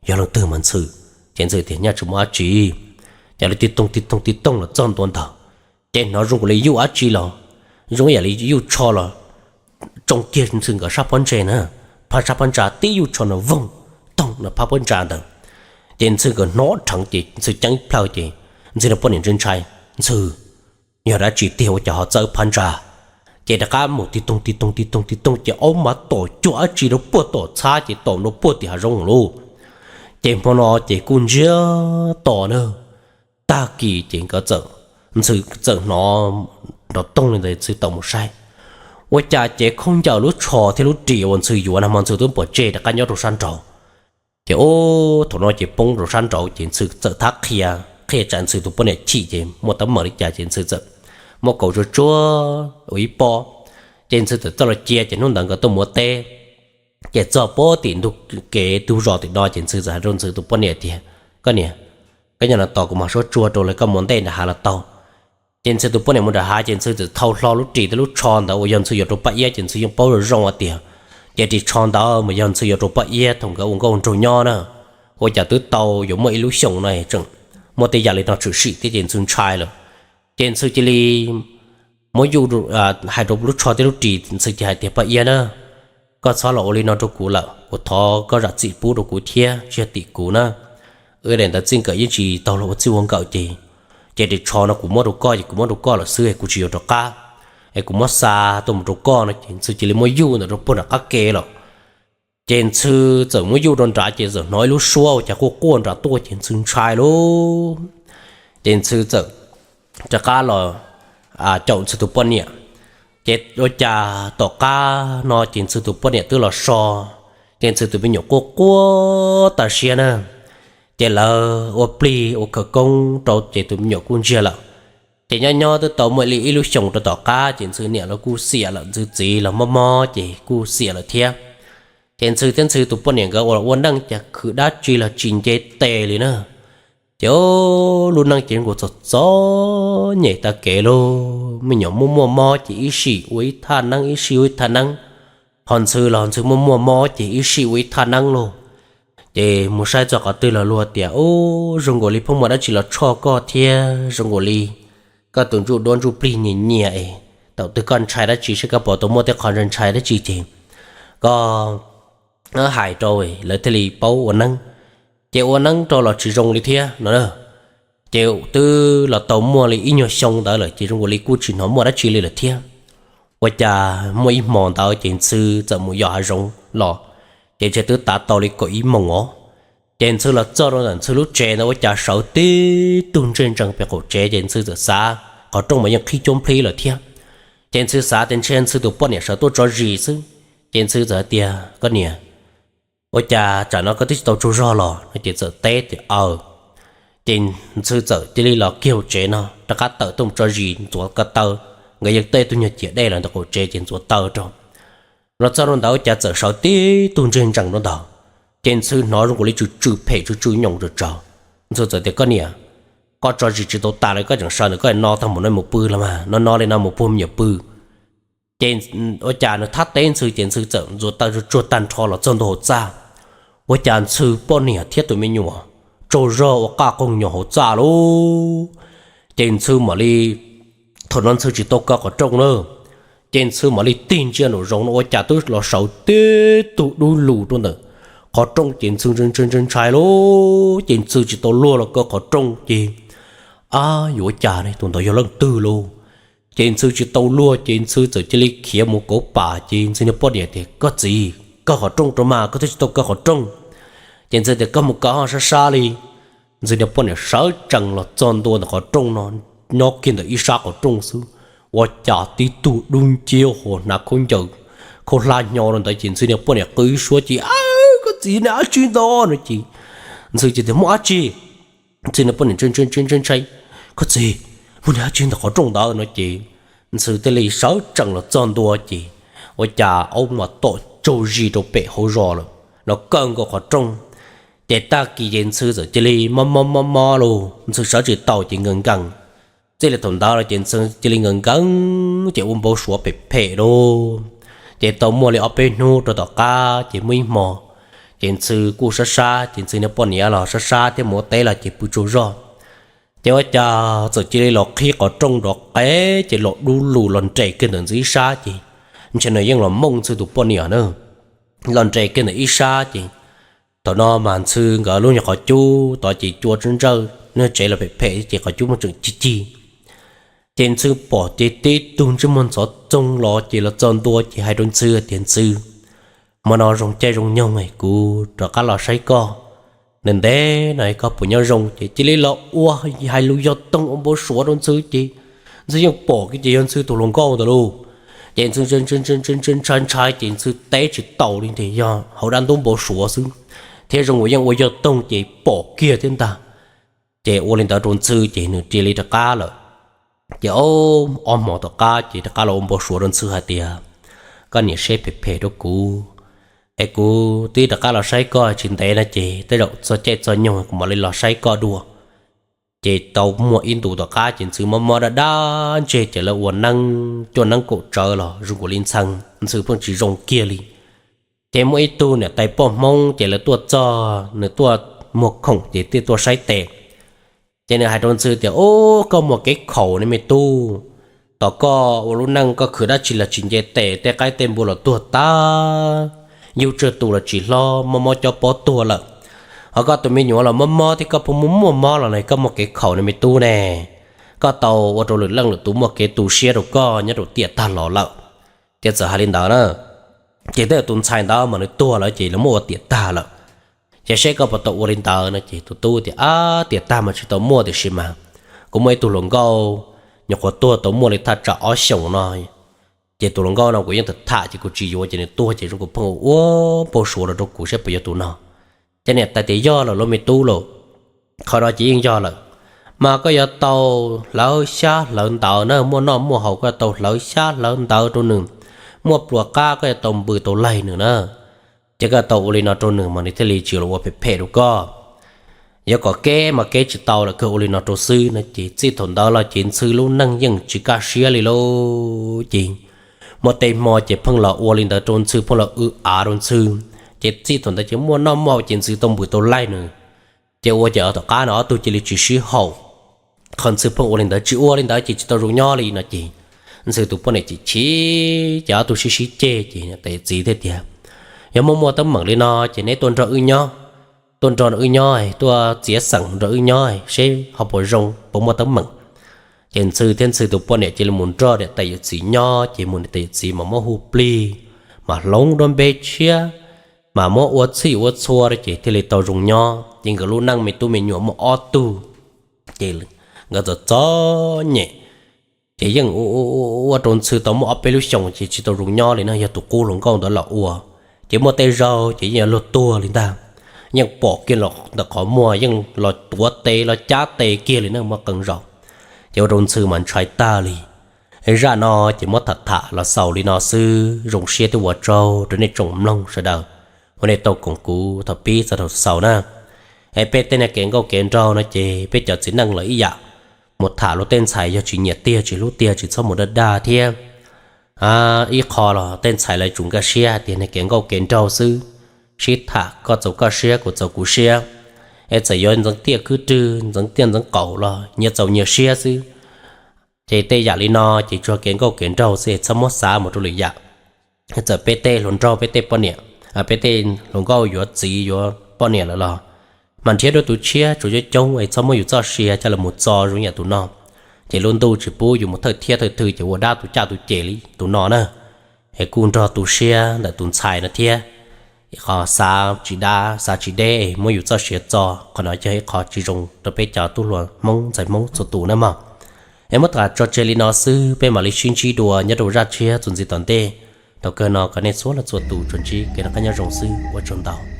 Yog leej twg mas Ntxhw? Ces Ntxhw tias, Nyaj tsis muaj dab tsi. Ces lawv tig toog tig toog tig toog los txog ntua ntawd, ces hnov zoo li yuj dab tsi los, zoo yam li yuj tsho los tsoo kiag Ntxhw nkawd sab pob ntseg na, phab sab pob ntsa tib yuj tsho no voog toog no phab pob ntsa ntawd. Ces Ntxhw nkawd hnov rheev ces Ntxhw ceeb ib plhaw ces Ntxhw rau poj niam ntshai ntshai, Ntxhw, yog dab tsi tiag ua cas ho txawb phab ntsa? Ces rov qab mus tig toog tig toog tig toog tig toog ces aub mas tom cuag dab tsi rau puag tom txhab ces tom rau puag tim hav zoov lauj. Ces hmo no ces kuj ntsiag to na. Tag kis ces nkawd txawm, Ntxhw txawm hnov nrov toog li ntawd Ntxhw tawm mus saib, ua cas ces khaub ncaws lub tsho thiab lub ris uas Ntxhw yuav na mas Ntxhw twb pov tseg rov qab nyob rau sab nraud. Ces ub thaum no ces poob rau sab nraud ces Ntxhw txawm thab qhia, qhia tsam Ntxhw tus poj niam chim ces muaj teeb meem li cas ces Ntxhw txawm muab kaus tsuag tsuag ua ib pob. Ces Ntxhw txawm txoj los cia ces hnub ntawd nkawd tuaj mus ua teb. Ces txog puag tim ntug kev ntug zos tim no ces Ntxhw txawm hais rau Ntxhw tus poj niam tias, Koj niam, koj nyob no tos kuv mam suab tsuag rau lawv, koj mus ntej nram hav los tau. Ces Ntxhw tus poj niam mus nram hav ces Ntxhw txawm thau hlo lub ris thiab lub tsho ntawd uas yog Ntxhw yuav rau Paj Iab ces Ntxhw yeej paub zoo zoo tias, ces ris tsho ntawd mas yog Ntxhw yuav rau Paj Iab thaum nkawd ua nkauj nraug nyob na. Ua cas twb tau yuav muaj ib lub xyoos no tseem muaj tej yam li no tshwm sim thiab ces Ntxhw ntshai lawm. Ces Ntxhw cia li muab yuj, hais rau lub tsho thiab lub ris, Ntxhw cia hais tias, Paj Iab na, koj txhob los ua li no rau kuv lawm, kuv thov koj zam txim pub rau kuv thiab, tsis yog tim kuv na. Wb daim ntawd txij nkawm yeej tsis tau los ua txij ua nkawm ces, ces ris tsho no kuv muab rau koj ces kuv muab rau koj lawm xwb, kuv tsis yuav rov qab, es kuv muab xa tuaj mus rau koj no ces Ntxhw cia li muab yuj ntawm rau puag nram qab ke lawm. Ces Ntxhw txawm muab yuj rau nrad ces txawm hnov ib lub suab ua cas quaj quaj nrad tuaj ces Ntxhw ntshai lauj. Ces Ntxhw txawm rov qab los caum Ntxhw tus poj niam. Ces ua cas tom qab no ces Ntxhw tus poj niam twb los so, ces Ntxhw tus me nyuam quaj quaj tas siab na. Ces lawv ua plig ua khawv koob rau ces tus me nyuam kuj ntsiag lawm. Ces nyob nyob twb tau muaj li ib lub xyoos rau tom qab ces Ntxhw niam los kuj xiam lawm, Ntxhw txiv los mob mob ces kuj xiam lawm thiab. Ces Ntxhw thiab Ntxhw tus poj niam nkawd ua ua neej ces khwv dab tsi los tsis nce tes li na. Ces lub neej ces nkaus txom txom nyem tag kev lauj, me nyuam muaj muaj mob ces ib sij ua ib thaj neeb ib sij ua ib thaj neeb. Ho Ntxhw los Ntxhw muaj muaj mob ces ib sij ua ib thaj neeb lauj. Ces mus saib txog qhov twg los luag tias, Ub, zoo nkaus li pheej muaj dab tsi los tshoj koj thiab zoo nkaus li koj tus ntsuj duab ntsuj plig nyias nyias es thaum twg koj ntshai dab tsi, saib koj puas tau muaj tej qhov ntshai ntshai dab tsi ces koj hais rau lawv thiaj li paub ua neeb. Ces ua neeb rau los tsis zoo li thiab no. Ces twb los tau muaj li ib nyuag xyoo ntawd lawm ces zoo nkaus li kuj tsis hnov muaj dab tsi li lawm thiab. Ua cas muaj ib hmo ntawd ces Ntxhw txawm mus yos hav zoov los, ces ntshe twb tav tau li kaum ib moos os. Ces Ntxhw los txog rau ntawm Ntxhw lub tsev ntawd ua cas sawv tib tug ntsej ntsees pem qaum tsev ces Ntxhw txawm xav, qhov rooj mas yeej qhib cuab nplhib lawm thiab. Ces Ntxhw xav tias ntshe Ntxhw tus poj niam sawv tuaj tso zis xwb. Ces Ntxhw txawm hais tias, Koj niam, Ua cas tsam no koj twb tsis tau tsaug zog los no? Ces txawm teb tias aw. Ces Ntxhw txawm cia li los kiag hauv tsev no rov qab tawm tuaj mus tso zis ntxuav ko taw, nkawd yeej tej tug nyuag ciam dej los ntawm qaum tsev ces ntxuav taw rau. Los txog rau ntawd ua cas txawm sawv tib tug ntsej ntsees rau ntawd. Ces Ntxhw hnov zoo nkaus li tsw tsw phem tsw tsw nyoos tsawv tsawv. Ntxhw txawm tias koj niam, koj tso zis tsis tau tas li koj tseem sawv ntawm koj no tag mus no mus pw los mas no no li no mus puag me nyuam pw. Ces ua cas nws thab teb Ntxhw ces Ntxhw txawm ntxuav taw tsuag tsuag tag nrho los txog ntua hauv txaj. Ua cas Ntxhw poj niam thiab tus me nyuam tsaug zog ua qaj qoog nyoos hauv txaj lauj. Ces Ntxhw mam li, thaum no Ntxhw tsis tau kaw qhov rooj na, ces Ntxhw mam li tig ntsia nraum zoov no ua cas twb los sawv tib tug dub lug rau ntawm qhov rooj ces Ntxhw ntshai ntshai ntshai lauj. Ces Ntxhw tsis tau luag los kaw qhov rooj ces, a, yuav cas ne, tus ntawd yog leej twg lauj? Ces Ntxhw tsis tau luag ces Ntxhw txawm cia li khiav mus kauv pam ces Ntxhw niag poj niam tias koj txiv, kaw qhov rooj rau mas, koj twb tsis tau kaw qhov rooj. Ces Ntxhw tias koj mus kaw sab sab li. Ntxhw niag poj niam sawv tsees los txog ntua ntawm qhov rooj no, nyob kiag ntawm ib sab qhov rooj xwb, ua cas tib tug dub nciab hos hnav khaub ncaws khaub hlab hnyo rau ntawd ces Ntxhw niag poj niam qw suab ces, koj txiv, nws dab tsi ntawd no ces Ntxhw ces tias muaj dab tsi. Ntxhw niag poj niam ntshai ntshai, koj txiv, muaj niag dab tsi ntawm qhov rooj ntawd no ces Ntxhw thiaj li sawv tsees los txog ntua ces ua cas aub mas tom tsaug zis rau pem hauv zos lawm los kaw nkaus qhov rooj. Ces tag kis ces Ntxhw txawm cia li mob mob mob mob lauj, Ntxhw sawv tsis tau ces nkees nkees. Txij li thaum ntawd los ces Ntxhw cia li nkees nkees ces ua npau suav phem phem lauj. Ces tau muaj li ob peb hnub rau tom qab ces muaj ib hmo ces Ntxhw kuj sab sab ces Ntxhw niag poj niam los sab sab thiab mus ua teb los ces pw tsaug zog. Ces ua cas txawm cia li los qhib qhov rooj nrov qev ces los dub lug los nres kiag ntawm Ntxhw ib sab ces ntshe nws yeej los mooj Ntxhw tus poj niam na, los nres kiag ntawm ib sab ces thaum no mas Ntxhw nkawd lub nyuag qhov cub tod ces cua tsawb ntsawj, lub tsev los phem phem ces qhov cub muaj tseem cig cig. Ces Ntxhw pom ces tib tug ntsej muag ntxhov txoog los ces los txog ntua ces hais rau Ntxhw tias Ntxhw, hmo no zoo caij zoo nyoog kuv rov qab los saib koj, ntev ntev no koj puas nyob zoo? Ces cia li los ua hais lus yog toog ua npau suav rau Ntxhw ces Ntxhw yeej pom kiag ces yog Ntxhw tus hluas nkauj ntawd lauj. Ces Ntxhw ntshai ntshai ces Ntxhw teb tsis tau li tias yog hauv dab ntub npau suav xwb, thiab zoo nkaus yeej ua yog toog ces pom kiag thiab ntag. Ces ua li ntawd rau Ntxhw ces nws cia li rov qab lawm. Ces ob hmo tom qab ces rov qab los ua npau suav rau Ntxhw hais tias koj niam seb phem phem rau kuv es kuv twb rov qab los saib koj tsis ntev no ces tej zaum txog caij txog nyoog kuv mam li los saib koj dua. Ces tau muaj ib ntus tom qab ces Ntxhw mob mob dab dab ntseg ces lawv ua neeb cuaj neeb kaum tsawv los zoo nkaus li ntxhee Ntxhw pheej tsis zoo kiag li. Ces muaj ib tug niam tais poj Hmoob ces lawv tuaj txog nws tuaj muag khoom ces thiaj tuaj saib tes. Ces nws hais rau Ntxhw tias, Ub, koj muaj kev khaum ne me tub. Tom koj ua lub neej koj khwv dab tsi los tsis nce tes, tej qaib tej npua los tuag tag, yug tsawg tus los tsis hlob, mob mob cob pob tuag lawm. Ho koj tus me nyuam los mob mob thiab koj puas muaj muaj mob los ne? Koj muaj kev khaum ne me tub ne. Koj tau ua rau lwm leej lwm tus muaj kev tu siab rau koj nyob rau tiam tag los lawm. Ces txawm hais li ntawd na, ces tej tus ntxhais ntawd mas nws tuag lawm ces lawv muab ua tiam tag lawm. Ces seb koj puas tau ua li ntawd no ces tus tub tias, Ab, tiam tag mas tsis tau muaj tiam sis mas kuv muaj ib tug hluas nkauj nyuam qhuav tuag tau muaj li thaj tsam ob xyoos no. Ces tus hluas nkauj no kuv yeej tham tham ces kuv tsis yuav ces nws tuag ces zoo kuv pheej ua npau suav los rau kuv seb puas yog tus no. Ces niam tais tias, Yog lawm lauj me tub lauj, qhov no ces yeej yog lawm. Mas koj yuav tau hlawv xyab hlawv ntawv na, muaj noj muaj haus koj yuav tau hlawv xyab hlawv ntawv rau nws, muaj pluas qab koj yuav tau npws tau laig nws na. Ces koj tau ua li no rau nws mas nws thiaj li tsis los ua phem phem rau koj. Yuav kom kev mas kev tsis tau lawm, kawg ua li no rau xwb no. Ces txij thaum ntawd los ces Ntxhw lub neej yeej tsis kaj siab li lauj. Ces muaj tej hmo ces pheej los ua li ntawd rau Ntxhw, pheej los w av rau Ntxhw. Ces txij thaum ntawd ces muaj noj muaj haus ces Ntxhw tau npws tau laig nws. Ces ua ces tom qab no ob tug cia li tsis sib haum. Qhov Ntxhw pheej ua li ntawd, tsis ua li ntawd ces tsis tau zoo nyob li no ces Ntxhw tus poj niam chim chim ces ob tug sib sib ceg ces niam tais txiv thiaj tias, Yog muaj muaj teeb meem li no ces neb tuaj nrog wb nyob, tuaj nrog wb nyob, tuaj txiav xeem nrog wb nyob seb ho puas zoo, puas muaj teeb meem. Ces Ntxhw thiab Ntxhw tus poj niam cia li mus nrog niam tais yawm txiv nyob, ces mus niam tais yawm txiv mas muab hu plig, mas hloov duab npeb tshiab, mas muab ua txhij ua txhua ces thiaj li tau zoo nyob. Ces nkawd lub neej me tub me nyuam muaj ob tug, ces nkawd txom txom nyem. Ces yeej ua rau Ntxhw tau muaj ob peb lub xyoos ces tsis tau zoo nyob li na, yog tus qub hluas nkauj ntawd los ua. Ces muaj tej zaug ces yeej yuav luag tuag li ntag, yeej pom kiag los ntawm qhov muag yeej los tuav tes los cab tes kiag li na, muaj qee zaus ces ua rau Ntxhw mas ntshai tag li. Zaj no ces muab tham tham los xaus li no xwb, zoo siab thiab ua tsaug rau nej tsoom mloog sawv daws uas nej tau koom kuv thaum pib txog thaum xaus na. Es peb tej niag kev nkauj kev nraug no ces peb cov txiv neej los ib yam, mus tham luag tej ntxhais yog tsis nyiam tiag tsis hlub tiag tsis txhob mus dag dag thiab. Ib qho los tej ntxhais lawv tsum nkag siab hais tias niag kev nkauj kev nraug xwb, sib tham koj txaus koj siab kuv txaus kuv siab, es txawm yuav ntxeev tiaj khwb rwg ntxeev tiaj ntxeev qaum los nyias txaus nyias siab xwb. Ces tej yam li no ces tsuas kev nkauj kev nraug xwb, txhob muab xav mus rau lwm yam. Txawm peb tej hluas nraug peb tej poj niam, peb tej hluas nkauj yuav txiv yuav poj niam lawm los mas nrhiav dua tus tshiab tsuas coob coob es txhob muab yus txoj sia coj los mus txo zoo yam tus no, ces lub ntuj tsis pub yus mus thawj thiab thawj thwj ces ua dab tus caj tus ces li tus no na. Es kuj nrog tu siab ntawm tus ntxhais no thiab. Ib qho xav tsis dab xav tsis deb es muab yus txoj sia txo, qhov no yog ib qho tsis zoo rau peb cov tub hluas Hmoob ntxhais Hmoob txhua tus na mog. Es muab tham tso tseg li no xwb, peb mam li sib ntsib dua nyob rau zaj tshiab txuas ntxiv tom ntej. Thaum kawg no kom nej txhua leej txhua tus tsuas ntsib kev noj qab nyob zoo xwb, ua tsaug ntau.